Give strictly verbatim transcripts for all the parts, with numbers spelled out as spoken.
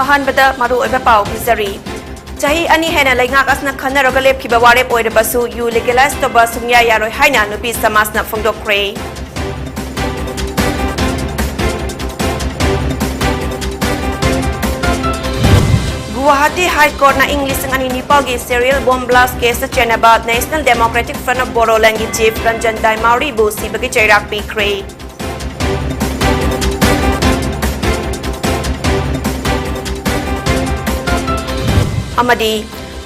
ꯑꯍꯥꯟꯕꯗ ꯃꯔꯨꯑꯣꯏꯕ ꯄꯥꯎ ꯄꯤꯖꯔꯤ꯫ ꯆꯍꯤ ꯑꯅꯤ ꯍꯦꯟꯅ ꯂꯩꯉꯥꯛ ꯑꯁꯤꯅ ꯈꯟꯅꯔꯒ ꯂꯦꯞꯈꯤꯕ ꯋꯥꯔꯦꯞ ꯑꯣꯏꯔꯕꯁꯨ ꯌꯨ ꯂꯤꯒꯦꯂꯥꯏꯖ ꯇꯧꯕ ꯁꯨꯡꯌꯥ ꯌꯥꯔꯣꯏ ꯍꯥꯏꯅ ꯅꯨꯄꯤ ꯁꯃꯥꯖꯅ ꯐꯣꯡꯗꯣꯛꯈ꯭ꯔꯦ꯫ ꯒꯨꯋꯥꯍꯥꯇꯤ ꯍꯥꯏ ꯀꯣꯔꯠꯅ ꯏꯪ ꯂꯤꯁꯤꯡ ꯑꯅꯤ ꯅꯤꯄꯥꯜꯒꯤ ꯁꯦꯔꯤꯌꯦꯜ ꯕꯣꯝ ꯕ꯭ꯂꯥꯁ ꯀꯦꯁꯇ ꯆꯦꯟꯅꯕ National Democratic Front of Bodolandꯒꯤ ꯆꯤꯐ ꯔꯟꯖꯟ ꯗꯥꯏꯃꯥꯎꯔꯤꯕꯨ ꯁꯤꯕꯒꯤ ꯆꯩꯔꯥꯛ ꯄꯤꯈ꯭ꯔꯦ꯫ ꯑꯃꯗꯤ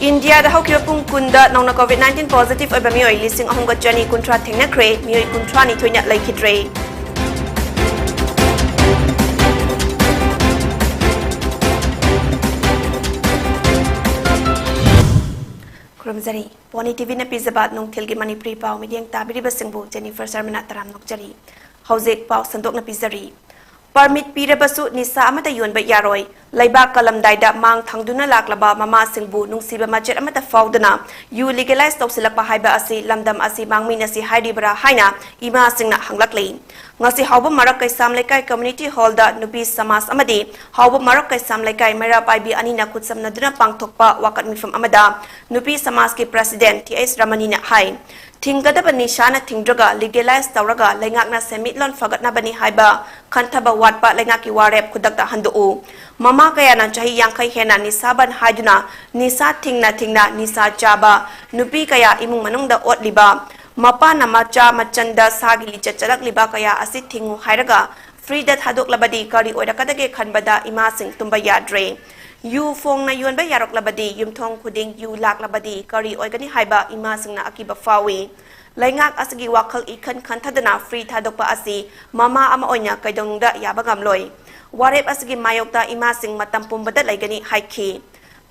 ꯏꯟꯗꯤꯌꯥꯗ ꯍꯧꯈꯤꯕ ꯄꯨꯡ ꯀꯨꯟꯗ ꯅꯧꯅ ꯀꯣꯚꯤꯗ ꯅꯥꯏꯟꯇꯤꯟ ꯄꯣꯖꯤꯇꯤꯚ ꯑꯣꯏꯕ ꯃꯤꯑꯣꯏ ꯂꯤꯁꯤꯡ ꯑꯍꯨꯝꯒ ꯆꯅꯤ ꯀꯨꯟꯊ꯭ꯔꯥ ꯊꯦꯡꯅꯈ꯭ꯔꯦ, ꯃꯤꯑꯣꯏ ꯀꯨꯟꯊ꯭ꯔꯥ ꯅꯤꯊꯣꯏꯅ ꯂꯩꯈꯤꯗ꯭ꯔꯦ꯫ ꯈꯨꯔꯨꯝꯖꯔꯤ꯫ ꯄꯣꯅꯤ ꯇꯤꯚꯤꯅ ꯄꯤꯖꯕ ꯅꯨꯡꯊꯤꯜꯒꯤ ꯃꯅꯤꯄꯨꯔꯤ ꯄꯥꯎ ꯃꯤꯠꯌꯦꯡ ꯇꯥꯕꯤꯔꯤꯕꯁꯤꯡꯕꯨ ꯖꯦꯅꯤꯐꯔ ꯁꯔꯃꯅ ꯇꯔꯥꯝꯅ ꯑꯣꯛꯆꯔꯤ꯫ ꯍꯧꯖꯤꯛ ꯄꯥꯎ ꯁꯟꯗꯣꯛꯅ ꯄꯤꯖꯔꯤ꯫ ꯄꯔꯃꯤꯠ ꯄꯤꯔꯕꯁꯨ ꯅꯤꯁꯥ ꯑꯃꯠꯇ ꯌꯣꯟꯕ ꯌꯥꯔꯣꯏ꯫ ꯂꯩꯕꯥꯛ ꯀꯜꯂꯝꯗꯥꯏꯗ ꯃꯥꯡ ꯊꯪꯗꯨꯅ ꯂꯥꯛꯂꯕ ꯃꯃꯥꯁꯤꯡꯕꯨ ꯅꯨꯡꯁꯤꯕ ꯃꯆꯦꯠ ꯑꯃꯠꯇ ꯐꯥꯎꯗꯅ ꯌꯨ ꯂꯤꯒꯦꯂꯥꯏꯖ ꯇꯧꯁꯤꯜꯂꯛꯄ ꯍꯥꯏꯕ ꯑꯁꯤ ꯂꯝꯗꯝ ꯑꯁꯤ ꯃꯥꯡꯃꯤꯟꯅꯁꯤ ꯍꯥꯏꯔꯤꯕꯔꯥ ꯍꯥꯏꯅ ꯏꯃꯥꯁꯤꯡꯅ ꯍꯪꯂꯛꯂꯤ꯫ ꯉꯁꯤ ꯍꯥꯎꯕꯝ ꯃꯔꯛ ꯀꯩꯁꯥꯝ ꯂꯩꯀꯥꯏ ꯀꯝꯃ꯭ꯌꯨꯅꯤꯇꯤ ꯍꯣꯜꯗ ꯅꯨꯄꯤ ꯁꯃꯥꯖ ꯑꯃꯗꯤ ꯍꯥꯎꯕꯝ ꯃꯔꯛ ꯀꯩꯁꯥꯝ ꯂꯩꯀꯥꯏ ꯃꯩꯔꯥ ꯄꯥꯏꯕꯤ ꯑꯅꯤꯅ ꯈꯨꯠꯁꯝꯅꯗꯨꯅ ꯄꯥꯡꯊꯣꯛꯄ ꯋꯥꯀꯠ ꯃꯤꯐꯝ ꯑꯃꯗ ꯅꯨꯄꯤ ꯁꯃꯥꯖꯀꯤ ꯄ꯭ꯔꯁꯤꯗꯦꯟꯠ ꯇꯤ ꯑꯦꯁ ꯔꯃꯅꯤꯅ ꯍꯥꯏ, ꯊꯤꯡꯒꯗꯕ ꯅꯤꯁꯥꯅ ꯊꯤꯡꯗ꯭ꯔꯒ ꯂꯤꯒꯦꯂꯥꯏꯖ ꯇꯧꯔꯒ ꯂꯩꯉꯥꯛꯅ ꯁꯦꯟꯃꯤꯠꯂꯣꯟ ꯐꯒꯠꯅꯕꯅꯤ ꯍꯥꯏꯕ ꯈꯟꯊꯕ ꯋꯥꯠꯄ ꯂꯩꯉꯥꯛꯀꯤ ꯋꯥꯔꯦꯞ ꯈꯨꯗꯛꯇ ꯍꯟꯗꯣꯛꯎ꯫ ꯃꯃꯥ ꯀꯌꯥꯅ ꯆꯍꯤ ꯌꯥꯡꯈꯩ ꯍꯦꯟꯅ ꯅꯤꯁꯥ ꯕꯟ ꯍꯥꯏꯗꯨꯅ ꯅꯤꯁꯥ ꯊꯤꯡꯅ ꯊꯤꯡꯅ ꯅꯤꯁꯥ ꯆꯥꯕ, ꯅꯨꯄꯤ ꯀꯌꯥ ꯏꯃꯨꯡ ꯃꯅꯨꯡꯗ ꯑꯣꯠꯂꯤꯕ, ꯃꯄꯥꯅ ꯃꯆꯥ ꯃꯆꯟꯗ ꯁꯥꯒꯤ ꯂꯤꯆꯠ ꯆꯠꯂꯛꯂꯤꯕ ꯀꯌꯥ ꯑꯁꯤ ꯊꯤꯡꯉꯨ ꯍꯥꯏꯔꯒ ꯐ꯭ꯔꯤꯗ ꯊꯥꯗꯣꯛꯂꯕꯗꯤ ꯀꯔꯤ ꯑꯣꯏꯔꯛꯀꯗꯒꯦ ꯈꯟꯕꯗ ꯏꯃꯥꯁꯤꯡ ꯇꯨꯝꯕ ꯌꯥꯗ꯭ꯔꯦ꯫ ꯌꯨ ꯐꯣꯡꯅ ꯌꯣꯟꯕ ꯌꯥꯔꯛꯂꯕꯗꯤ, ꯌꯨꯝꯊꯣꯡ ꯈꯨꯗꯤꯡ ꯌꯨ ꯂꯥꯛꯂꯕꯗꯤ ꯀꯔꯤ ꯑꯣꯏꯒꯅꯤ ꯍꯥꯏꯕ ꯏꯃꯥꯁꯤꯡꯅ ꯑꯀꯤꯕ ꯐꯥꯎꯏ꯫ ꯂꯩꯉꯥꯛ ꯑꯁꯤꯒꯤ ꯋꯥꯈꯜ ꯏꯈꯟ ꯈꯟꯊꯗꯅ ꯐ꯭ꯔꯤ ꯊꯥꯗꯣꯛꯄ ꯑꯁꯤ ꯃꯃꯥ ꯑꯃ ꯑꯣꯏꯅ ꯀꯩꯗꯧꯅꯨꯡꯗ ꯌꯥꯕ ꯉꯝꯂꯣꯏ꯫ ꯋꯥꯔꯦꯞ ꯑꯁꯤꯒꯤ ꯃꯥꯌꯣꯛꯇ ꯏꯃꯥꯁꯤꯡ ꯃꯇꯝ ꯄꯨꯝꯕꯗ ꯂꯩꯒꯅꯤ ꯍꯥꯏꯈꯤ꯫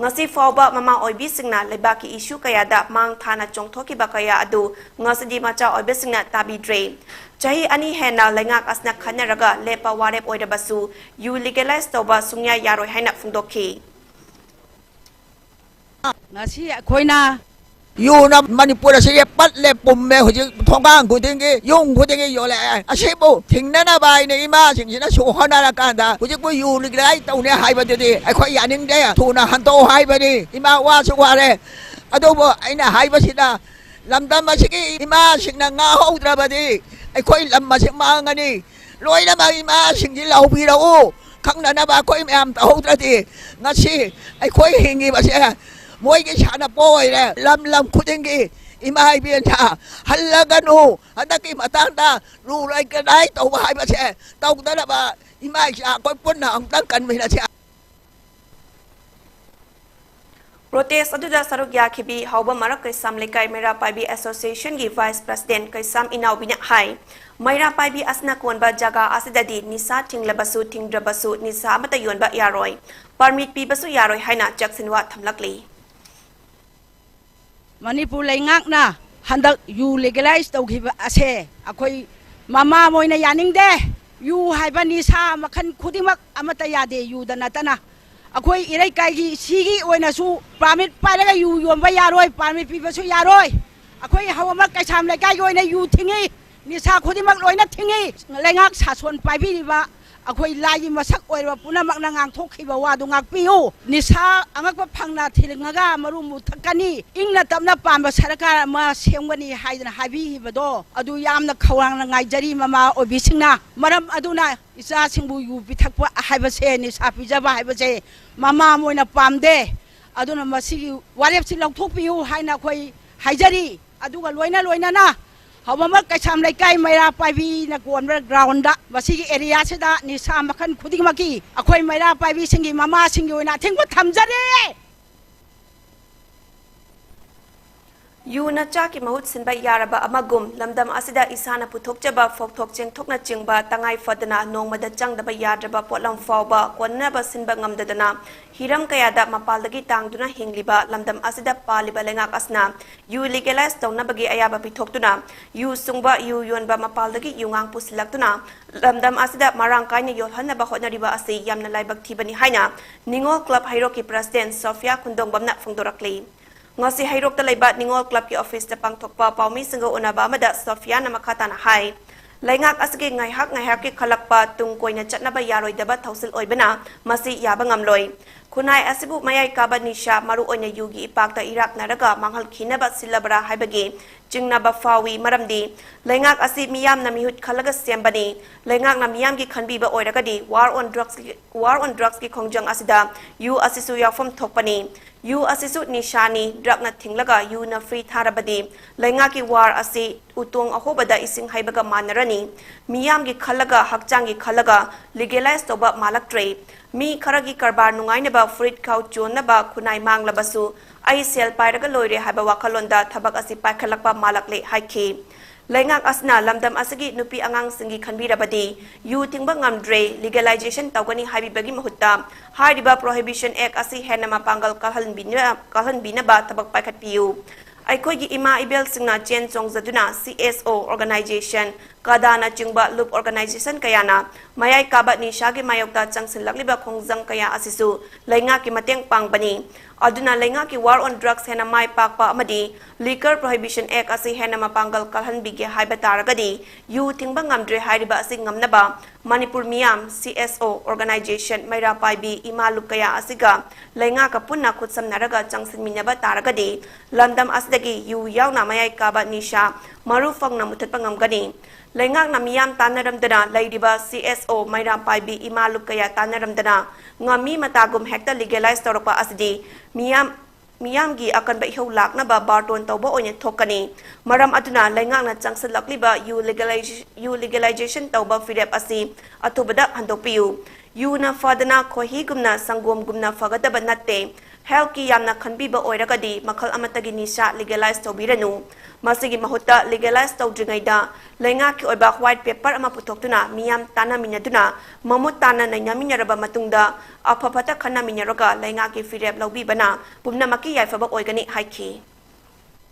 ꯉꯁꯤ ꯐꯥꯎꯕ ꯃꯃꯥ ꯑꯣꯏꯕꯤꯁꯤꯡꯅ ꯂꯩꯕꯥꯛꯀꯤ ꯏꯁꯨ ꯀꯌꯥꯗ ꯃꯥꯡ ꯊꯥꯅ ꯆꯣꯡꯊꯣꯛꯈꯤꯕ ꯀꯌꯥ ꯑꯗꯨ ꯉꯁꯤꯗꯤ ꯃꯆꯥ ꯑꯣꯏꯕꯁꯤꯡꯅ ꯇꯥꯕꯤꯗ꯭ꯔꯦ꯫ ꯆꯍꯤ ꯑꯅꯤ ꯍꯦꯟꯅ ꯂꯩꯉꯥꯛ ꯑꯁꯤꯅ ꯈꯟꯅꯔꯒ ꯂꯦꯞꯄ ꯋꯥꯔꯦꯞ ꯑꯣꯏꯔꯕꯁꯨ ꯌꯨ ꯂꯤꯒꯦꯂꯥꯏꯖ ꯇꯧꯕ ꯁꯨꯡꯌꯥ ꯌꯥꯔꯣꯏ ꯍꯥꯏꯅ ꯐꯣꯡꯗꯣꯛꯈꯤ꯫ ꯉꯁꯤ ꯑꯩꯈꯣꯏꯅ ꯌꯨꯅ ꯃꯅꯤꯄꯨꯔ ꯑꯁꯤꯁꯦ ꯄꯠꯂꯦ ꯄꯨꯝꯃꯦ꯫ ꯍꯧꯖꯤꯛ ꯊꯣꯡꯒꯥꯡ ꯈꯨꯗꯤꯡꯒꯤ, ꯌꯨꯝ ꯈꯨꯗꯤꯡꯒꯤ ꯌꯣꯜꯂꯛꯑꯦ꯫ ꯑꯁꯤꯕꯨ ꯊꯤꯡꯅꯅꯕ ꯍꯥꯏꯅ ꯏꯃꯥꯁꯤꯡꯁꯤꯅ ꯁꯨ ꯍꯣꯠꯅꯔꯀꯥꯟꯗ ꯍꯧꯖꯤꯛꯄꯨ ꯌꯨ ꯂꯤꯒꯦꯂꯥꯏꯁ ꯇꯧꯅꯦ ꯍꯥꯏꯕꯗꯨꯗꯤ ꯑꯩꯈꯣꯏ ꯌꯥꯅꯤꯡꯗꯦ꯫ ꯊꯨꯅ ꯍꯟꯗꯣꯛꯑꯣ ꯍꯥꯏꯕꯅꯤ꯫ ꯏꯃꯥ ꯋꯥꯁꯨ ꯋꯥꯔꯦ꯫ ꯑꯗꯨꯕꯨ ꯑꯩꯅ ꯍꯥꯏꯕꯁꯤꯗ ꯂꯝꯗꯝ ꯑꯁꯤꯒꯤ ꯏꯃꯥꯁꯤꯡꯅ ꯉꯥꯍꯧꯗ꯭ꯔꯕꯗꯤ ꯑꯩꯈꯣꯏ ꯂꯝ ꯑꯁꯤ ꯃꯥꯡꯉꯅꯤ꯫ ꯂꯣꯏꯅꯃꯛ ꯏꯃꯥꯁꯤꯡꯁꯤ ꯂꯧꯕꯤꯔꯛꯎ꯫ ꯈꯪꯅꯅꯕ ꯑꯩꯈꯣꯏ ꯃꯌꯥꯝ ꯇꯧꯍꯧꯗ꯭ꯔꯗꯤ ꯉꯁꯤ ꯑꯩꯈꯣꯏ ꯍꯤꯡꯉꯤꯕꯁꯦ ꯃꯣꯏꯒꯤ ꯁꯥꯟꯅꯄꯣ ꯑꯣꯏꯔꯦ꯫ ꯂꯝ ꯂꯝ ꯈꯨꯗꯤꯡꯒꯤ ꯏꯃꯥ ꯏꯕꯦꯟꯁꯥ ꯍꯜꯂꯒꯅꯨ꯫ ꯍꯟꯗꯛꯀꯤ ꯃꯇꯥꯡꯗ ꯔꯨꯜ ꯔꯤꯀꯒꯅꯥꯏꯖ ꯇꯧꯕ ꯍꯥꯏꯕꯁꯦ ꯇꯧꯗꯅꯕ ꯏꯃꯥ ꯏꯆꯥ ꯑꯩꯈꯣꯏ ꯄꯨꯟꯅ ꯑꯃꯨꯛꯇꯪ ꯀꯟꯃꯤꯟꯅꯁꯤ꯫ ꯄ꯭ꯔꯣꯇꯦꯁ ꯑꯗꯨꯗ ꯁꯔꯨꯛ ꯌꯥꯈꯤꯕꯤ ꯍꯥꯎꯕ ꯃꯔꯛ ꯀꯩꯁꯥꯝ ꯂꯩꯀꯥꯏ ꯃꯩꯔꯥ ꯄꯥꯏꯕꯤ ꯑꯦꯁꯣꯁꯤꯌꯦꯁꯟꯒꯤ ꯚꯥꯏꯁ ꯄ꯭ꯔꯁꯤꯗꯦꯟꯠ ꯀꯩꯁꯥꯝ ꯏꯅꯥꯎꯕꯤꯅ ꯍꯥꯏ, ꯃꯩꯔꯥ ꯄꯥꯏꯕꯤ ꯑꯁꯤꯅ ꯀꯣꯟꯕ ꯖꯒꯥ ꯑꯁꯤꯗꯗꯤ ꯅꯤꯁꯥ ꯊꯤꯡꯂꯕꯁꯨ ꯊꯤꯡꯗ꯭ꯔꯕꯁꯨ ꯅꯤꯁꯥ ꯑꯃꯠꯇ ꯌꯣꯟꯕ ꯌꯥꯔꯣꯏ, ꯄꯔꯃꯤꯠ ꯄꯤꯕꯁꯨ ꯌꯥꯔꯣꯏ ꯍꯥꯏꯅ ꯆꯦꯛꯁꯤꯟꯋꯥ ꯊꯝꯂꯛꯂꯤ꯫ ꯃꯅꯤꯄꯨꯔ ꯂꯩꯉꯥꯛꯅ ꯍꯟꯗꯛ ꯌꯨ ꯂꯤꯒꯦꯂꯥꯏꯁ ꯇꯧꯈꯤꯕ ꯑꯁꯦ ꯑꯩꯈꯣꯏ ꯃꯃꯥ ꯑꯣꯏꯅ ꯌꯥꯅꯤꯡꯗꯦ꯫ ꯌꯨ ꯍꯥꯏꯕ ꯅꯤꯁꯥ ꯃꯈꯜ ꯈꯨꯗꯤꯡꯃꯛ ꯑꯃꯠꯇ ꯌꯥꯗꯦ, ꯌꯨꯗ ꯅꯠꯇꯅ꯫ ꯑꯩꯈꯣꯏ ꯏꯔꯩꯀꯥꯏꯒꯤ ꯁꯤꯒꯤ ꯑꯣꯏꯅꯁꯨ ꯄꯥꯔꯃꯤꯠ ꯄꯥꯏꯔꯒ ꯌꯨ ꯌꯣꯟꯕ ꯌꯥꯔꯣꯏ, ꯄꯥꯔꯃꯤꯠ ꯄꯤꯕꯁꯨ ꯌꯥꯔꯣꯏ꯫ ꯑꯩꯈꯣꯏ ꯍꯧꯔꯃꯛ ꯀꯩꯁꯥꯝ ꯂꯩꯀꯥꯏꯒꯤ ꯑꯣꯏꯅ ꯌꯨ ꯊꯤꯡꯉꯤ, ꯅꯤꯁꯥ ꯈꯨꯗꯤꯡꯃꯛ ꯂꯣꯏꯅ ꯊꯤꯡꯉꯤ꯫ ꯂꯩꯉꯥꯛ ꯁꯥꯁꯣꯟ ꯄꯥꯏꯕꯤꯔꯤꯕ ꯑꯩꯈꯣꯏ ꯂꯥꯏꯒꯤ ꯃꯁꯛ ꯑꯣꯏꯔꯕ ꯄꯨꯝꯅꯃꯛꯅ ꯉꯥꯡꯊꯣꯛꯈꯤꯕ ꯋꯥꯗꯨ ꯉꯥꯛꯄꯤꯌꯨ꯫ ꯅꯤꯁꯥ ꯑꯉꯛꯄ ꯐꯪꯅ ꯊꯤꯡꯉꯒ ꯃꯔꯨ ꯃꯨꯊꯛꯀꯅꯤ꯫ ꯏꯪꯅ ꯇꯞꯅ ꯄꯥꯟꯕ ꯁꯔꯀꯥꯔ ꯑꯃ ꯁꯦꯝꯒꯅꯤ ꯍꯥꯏꯗꯅ ꯍꯥꯏꯕꯤꯈꯤꯕꯗꯣ ꯑꯗꯨ ꯌꯥꯝꯅ ꯈꯧꯔꯥꯡꯅ ꯉꯥꯏꯖꯔꯤ ꯃꯃꯥ ꯑꯣꯏꯕꯤꯁꯤꯡꯅ꯫ ꯃꯔꯝ ꯑꯗꯨꯅ ꯏꯆꯥꯁꯤꯡꯕꯨ ꯌꯨ ꯄꯤꯊꯛꯄ ꯍꯥꯏꯕꯁꯦ, ꯅꯤꯁꯥ ꯄꯤꯖꯕ ꯍꯥꯏꯕꯁꯦ ꯃꯃꯥ ꯑꯃ ꯑꯣꯏꯅ ꯄꯥꯝꯗꯦ꯫ ꯑꯗꯨꯅ ꯃꯁꯤꯒꯤ ꯋꯥꯔꯦꯞꯁꯤ ꯂꯧꯊꯣꯛꯄꯤꯌꯨ ꯍꯥꯏꯅ ꯑꯩꯈꯣꯏ ꯍꯥꯏꯖꯔꯤ꯫ ꯑꯗꯨꯒ ꯂꯣꯏꯅ ꯂꯣꯏꯅꯅ ꯍꯧꯕꯃꯛ ꯀꯩꯁꯥꯝ ꯂꯩꯀꯥꯏ ꯃꯩꯔꯥ ꯄꯥꯏꯕꯤꯅ ꯀꯣꯟꯕ ꯒ꯭ꯔꯥꯎꯟꯗ ꯃꯁꯤꯒꯤ ꯑꯦꯔꯤꯌꯥꯁꯤꯗ ꯅꯤꯁꯥ ꯃꯈꯜ ꯈꯨꯗꯤꯡꯃꯛꯀꯤ ꯑꯩꯈꯣꯏ ꯃꯩꯔꯥ ꯄꯥꯏꯕꯤꯁꯤꯡꯒꯤ ꯃꯃꯥꯁꯤꯡꯒꯤ ꯑꯣꯏꯅ ꯑꯊꯤꯡꯕ ꯊꯝꯖꯔꯤ꯫ ꯌꯨꯅ ꯆꯥꯛꯀꯤ ꯃꯍꯨꯠ ꯁꯤꯟꯕ ꯌꯥꯔꯕ ꯑꯃꯒꯨꯝ, ꯂꯝꯗꯝ ꯑꯁꯤꯗ ꯏꯁꯥꯅ ꯄꯨꯊꯣꯛꯆꯕ ꯐꯧꯊꯣꯛ ꯆꯦꯡꯊꯣꯛꯅꯆꯤꯡꯕ ꯇꯉꯥꯏ ꯐꯗꯅ ꯅꯣꯡꯃꯗ ꯆꯪꯗꯕ ꯌꯥꯗ꯭ꯔꯕ ꯄꯣꯠꯂꯝ ꯐꯥꯎꯕ ꯀꯣꯟꯅꯅꯕ ꯁꯤꯟꯕ ꯉꯝꯗꯗꯅ ꯍꯤꯔꯝ ꯀꯌꯥꯗ ꯃꯄꯥꯜꯗꯒꯤ ꯇꯥꯡꯗꯨꯅ ꯍꯤꯡꯂꯤꯕ ꯂꯝꯗꯝ ꯑꯁꯤꯗ ꯄꯥꯜꯂꯤꯕ ꯂꯩꯉꯥꯛ ꯑꯁꯤꯅ ꯌꯨ ꯂꯤꯒꯦꯂꯥꯏꯖ ꯇꯧꯅꯕꯒꯤ ꯑꯌꯥꯕ ꯄꯤꯊꯣꯛꯇꯨꯅ ꯌꯨ ꯁꯨꯡꯕ, ꯌꯨ ꯌꯣꯟꯕ, ꯃꯄꯥꯜꯗꯒꯤ ꯌꯨꯉꯥꯡ ꯄꯨꯁꯤꯜꯂꯛꯇꯨꯅ ꯂꯝꯗꯝ ꯑꯁꯤꯗ ꯃꯔꯥꯡ ꯀꯥꯏꯅ ꯌꯣꯜꯍꯟꯅꯕ ꯍꯣꯠꯅꯔꯤꯕ ꯑꯁꯤ ꯌꯥꯝꯅ ꯂꯥꯏꯕꯛ ꯊꯤꯕꯅꯤ ꯍꯥꯏꯅ ꯅꯤꯉꯣꯜ ꯀ꯭ꯂꯕ ꯍꯩꯔꯣꯛꯀꯤ ꯄ꯭ꯔꯁꯤꯗꯦꯟꯠ ꯁꯣꯐꯤꯌꯥ ꯈꯨꯟꯗꯣꯡꯕꯝꯅ ꯐꯣꯡꯗꯣꯔꯛꯂꯤ꯫ ꯉꯁꯤ ꯍꯩꯔꯣꯛꯇ ꯂꯩꯕ ꯅꯤꯉꯣꯜ ꯀ꯭ꯂꯕꯀꯤ ꯑꯣꯐꯤꯁꯇ ꯄꯥꯡꯊꯣꯛꯄ ꯄꯥꯎꯃꯤꯁꯤꯡꯒ ꯎꯅꯕ ꯑꯃꯗ ꯁꯣꯐꯤꯌꯥꯅ ꯃꯈꯥ ꯇꯥꯅ ꯍꯥꯏ, ꯂꯩꯉꯥꯛ ꯑꯁꯤꯒꯤ ꯉꯥꯏꯍꯥꯛ ꯉꯥꯏꯍꯥꯛꯀꯤ ꯈꯜꯂꯛꯄ ꯇꯨꯡ ꯀꯣꯏꯅ ꯆꯠꯅꯕ ꯌꯥꯔꯣꯏꯗꯕ ꯊꯧꯁꯤꯜ ꯑꯣꯏꯕꯅ ꯃꯁꯤ ꯌꯥꯕ ꯉꯝꯂꯣꯏ꯫ ꯈꯨꯟꯅꯥꯏ ꯑꯁꯤꯕꯨ ꯃꯌꯥꯏ ꯀꯥꯕ ꯅꯤꯁꯥ, ꯃꯔꯨꯑꯣꯏꯅ ꯌꯨꯒꯤ ꯏꯄꯥꯛꯇ ꯏꯔꯥꯛꯅꯔꯒ ꯃꯥꯡꯍꯜꯈꯤꯅꯕ ꯁꯤꯜꯂꯕ꯭ꯔꯥ ꯍꯥꯏꯕꯒꯤ ꯆꯤꯡꯅꯕ ꯐꯥꯎꯏ, ꯃꯔꯝꯗꯤ ꯂꯩꯉꯥꯛ ꯑꯁꯤ ꯃꯤꯌꯥꯝꯅ ꯃꯤꯍꯨꯠ ꯈꯜꯂꯒ ꯁꯦꯝꯕꯅꯤ꯫ ꯂꯩꯉꯥꯛꯅ ꯃꯤꯌꯥꯝꯒꯤ ꯈꯟꯕꯤꯕ ꯑꯣꯏꯔꯒꯗꯤ war on drugsꯀꯤ, war on drugsꯀꯤ ꯈꯣꯡꯖꯪ ꯑꯁꯤꯗ ꯌꯨ ꯑꯁꯤꯁꯨ ꯌꯥꯎꯐꯝ ꯊꯣꯛꯄꯅꯤ꯫ ꯌꯨ ꯑꯁꯤꯁꯨ ꯅꯤꯁꯥꯅꯤ, drugꯅ ꯊꯤꯡꯂꯒ ꯌꯨꯅ free ꯊꯥꯔꯕꯗꯤ ꯂꯩꯉꯥꯛꯀꯤ war ꯑꯁꯤ ꯎꯇꯣꯡ ꯑꯍꯣꯕꯗ ꯏꯁꯤꯡ ꯍꯩꯕꯒ ꯃꯥꯟꯅꯔꯅꯤ꯫ ꯃꯤꯌꯥꯝꯒꯤ ꯈꯜꯂꯒ, ꯍꯛꯆꯥꯡꯒꯤ ꯈꯜꯂꯒ legalize ꯇꯧꯕ ꯃꯥꯜꯂꯛꯇ꯭ꯔꯦ꯫ ꯃꯤ ꯈꯔꯒꯤ ꯀꯔꯕꯥꯔ ꯅꯨꯡꯉꯥꯏꯅꯕ, ꯐꯨꯔꯤꯠ ꯈꯥꯎ ꯆꯣꯟꯅꯕ ꯈꯨꯟꯅꯥꯏ ꯃꯥꯡꯂꯕꯁꯨ ꯑꯩ ꯁꯦꯜ ꯄꯥꯏꯔꯒ ꯂꯣꯏꯔꯦ ꯍꯥꯏꯕ ꯋꯥꯈꯜꯂꯣꯟꯗ ꯊꯕꯛ ꯑꯁꯤ ꯄꯥꯏꯈꯠꯂꯛꯄ ꯃꯥꯜꯂꯛꯂꯦ ꯍꯥꯏꯈꯤ꯫ ꯂꯩꯉꯥꯛ ꯑꯁꯤꯅ ꯂꯝꯗꯝ ꯑꯁꯤꯒꯤ ꯅꯨꯄꯤ ꯑꯉꯥꯡꯁꯤꯡꯒꯤ ꯈꯟꯕꯤꯔꯕꯗꯤ ꯌꯨ ꯊꯤꯡꯕ ꯉꯝꯗ꯭ꯔꯦ, legalization ꯇꯧꯒꯅꯤ ꯍꯥꯏꯕꯤꯕꯒꯤ ꯃꯍꯨꯠꯇ ꯍꯥꯏꯔꯤꯕ Prohibition Act ꯑꯁꯤ ꯍꯦꯟꯅ ꯃꯄꯥꯡꯒꯜ ꯀꯜꯍꯟꯕꯤꯅ-, ꯀꯜꯍꯟꯕꯤꯅꯕ ꯊꯕꯛ ꯄꯥꯏꯈꯠꯄꯤꯌꯨ꯫ ꯑꯩꯈꯣꯏꯒꯤ ꯏꯃꯥ ꯏꯕꯦꯜꯁꯤꯡꯅ ꯆꯦꯟ ꯆꯣꯡꯖꯗꯨꯅ C S O organization, ꯀꯗꯥꯅꯆꯤꯡꯕ ꯂꯨꯞ organization ꯀꯌꯥꯅ ꯃꯌꯥꯏ ꯀꯥꯕ ꯅꯤꯁꯥꯒꯤ ꯃꯥꯌꯣꯛꯇ ꯆꯪꯁꯤꯜꯂꯛꯂꯤꯕ ꯈꯣꯡꯖꯪ ꯀꯌꯥ ꯑꯁꯤꯁꯨ ꯂꯩꯉꯥꯛꯀꯤ ꯃꯇꯦꯡ ꯄꯥꯡꯕꯅꯤ꯫ ꯑꯗꯨꯅ ꯂꯩꯉꯥꯛꯀꯤ war on drugs ꯍꯦꯟꯅ ꯃꯥꯏ ꯄꯥꯛꯄ ꯑꯃꯗꯤ Liquor Prohibition Act ꯑꯁꯤ ꯍꯦꯟꯅ ꯃꯄꯥꯡꯒꯜ ꯀꯜꯍꯟꯕꯤꯒꯦ ꯍꯥꯏꯕ ꯇꯥꯔꯒꯗꯤ, ꯌꯨ ꯊꯤꯡꯕ ꯉꯝꯗ꯭ꯔꯦ ꯍꯥꯏꯔꯤꯕ ꯑꯁꯤ ꯉꯝꯅꯕ ꯃꯅꯤꯄꯨꯔ ꯃꯤꯌꯥꯝ, C S O organization, ꯃꯩꯔꯥ ꯄꯥꯏꯕꯤ, ꯏꯃꯥ ꯂꯨꯞ ꯀꯌꯥ ꯑꯁꯤꯒ ꯂꯩꯉꯥꯛꯀ ꯄꯨꯟꯅ ꯈꯨꯠꯁꯝꯅꯔꯒ ꯆꯪꯁꯤꯟꯃꯤꯟꯅꯕ ꯇꯥꯔꯒꯗꯤ, ꯂꯝꯗꯝ ꯑꯁꯤꯗꯒꯤ ꯌꯨ ꯌꯥꯎꯅ ꯃꯌꯥꯏ ꯀꯥꯕ ꯅꯤꯁꯥ ꯃꯔꯨ ꯐꯪꯅ ꯃꯨꯊꯠꯄ ꯉꯝꯒꯅꯤ꯫ ꯂꯩꯉꯥꯛꯅ ꯃꯤꯌꯥꯝ ꯇꯥꯟꯅꯔꯝꯗꯅ ꯂꯩꯔꯤꯕ C S O, ꯃꯩꯔꯥ ꯄꯥꯏꯕꯤ, ꯏꯃꯥ ꯂꯨꯞ ꯀꯌꯥ ꯇꯥꯟꯅꯔꯝꯗꯅ ꯉꯝꯃꯤ ꯃꯇꯥꯒꯨꯝ ꯍꯦꯛꯇ legalize ꯇꯧꯔꯛꯄ ꯑꯁꯤꯗꯤ ꯃꯤꯌꯥꯝ, ꯃꯤꯌꯥꯝꯒꯤ ꯑꯀꯟꯕ ꯏꯍꯧ ꯂꯥꯛꯅꯕ ꯕꯥꯔꯇꯣꯟ ꯇꯧꯕ ꯑꯣꯏꯅ ꯊꯣꯛꯀꯅꯤ꯫ ꯃꯔꯝ ꯑꯗꯨꯅ ꯂꯩꯉꯥꯛꯅ ꯆꯪꯁꯤꯜꯂꯛꯂꯤꯕ ꯌꯨ legalize-, ꯌꯨ legalization ꯇꯧꯕ ꯐꯤꯔꯦꯞ ꯑꯁꯤ ꯑꯊꯨꯕꯗ ꯍꯟꯗꯣꯛꯄꯤꯌꯨ꯫ ꯌꯨꯅ ꯐꯗꯅ ꯈꯣꯏꯍꯤꯒꯨꯝꯅ ꯁꯪꯒꯣꯝꯒꯨꯝꯅ ꯐꯒꯗꯕ ꯅꯠꯇꯦ꯫ Healthꯀꯤ ꯌꯥꯝꯅ ꯈꯟꯕꯤꯕ ꯑꯣꯏꯔꯒꯗꯤ ꯃꯈꯜ ꯑꯃꯠꯇꯒꯤ ꯅꯤꯁꯥ legalize ꯇꯧꯕꯤꯔꯅꯨ꯫ ꯃꯁꯤꯒꯤ ꯃꯍꯨꯠꯇ legalize ꯇꯧꯗ꯭ꯔꯤꯉꯩꯗ ꯂꯩꯉꯥꯛꯀꯤ ꯑꯣꯏꯕ white paper ꯑꯃ ꯄꯨꯊꯣꯛꯇꯨꯅ ꯃꯤꯌꯥꯝ ꯇꯥꯟꯅꯃꯤꯟꯅꯗꯨꯅ ꯃꯃꯨꯠ ꯇꯥꯅ ꯅꯩꯅꯃꯤꯟꯅꯔꯕ ꯃꯇꯨꯡꯗ ꯑꯐ ꯐꯠꯇ ꯈꯟꯅꯃꯤꯟꯅꯔꯒ ꯂꯩꯉꯥꯛꯀꯤ ꯐꯤꯔꯦꯞ ꯂꯧꯕꯤꯕꯅ ꯄꯨꯝꯅꯃꯛꯀꯤ ꯌꯥꯏꯐꯕ ꯑꯣꯏꯒꯅꯤ ꯍꯥꯏꯈꯤ꯫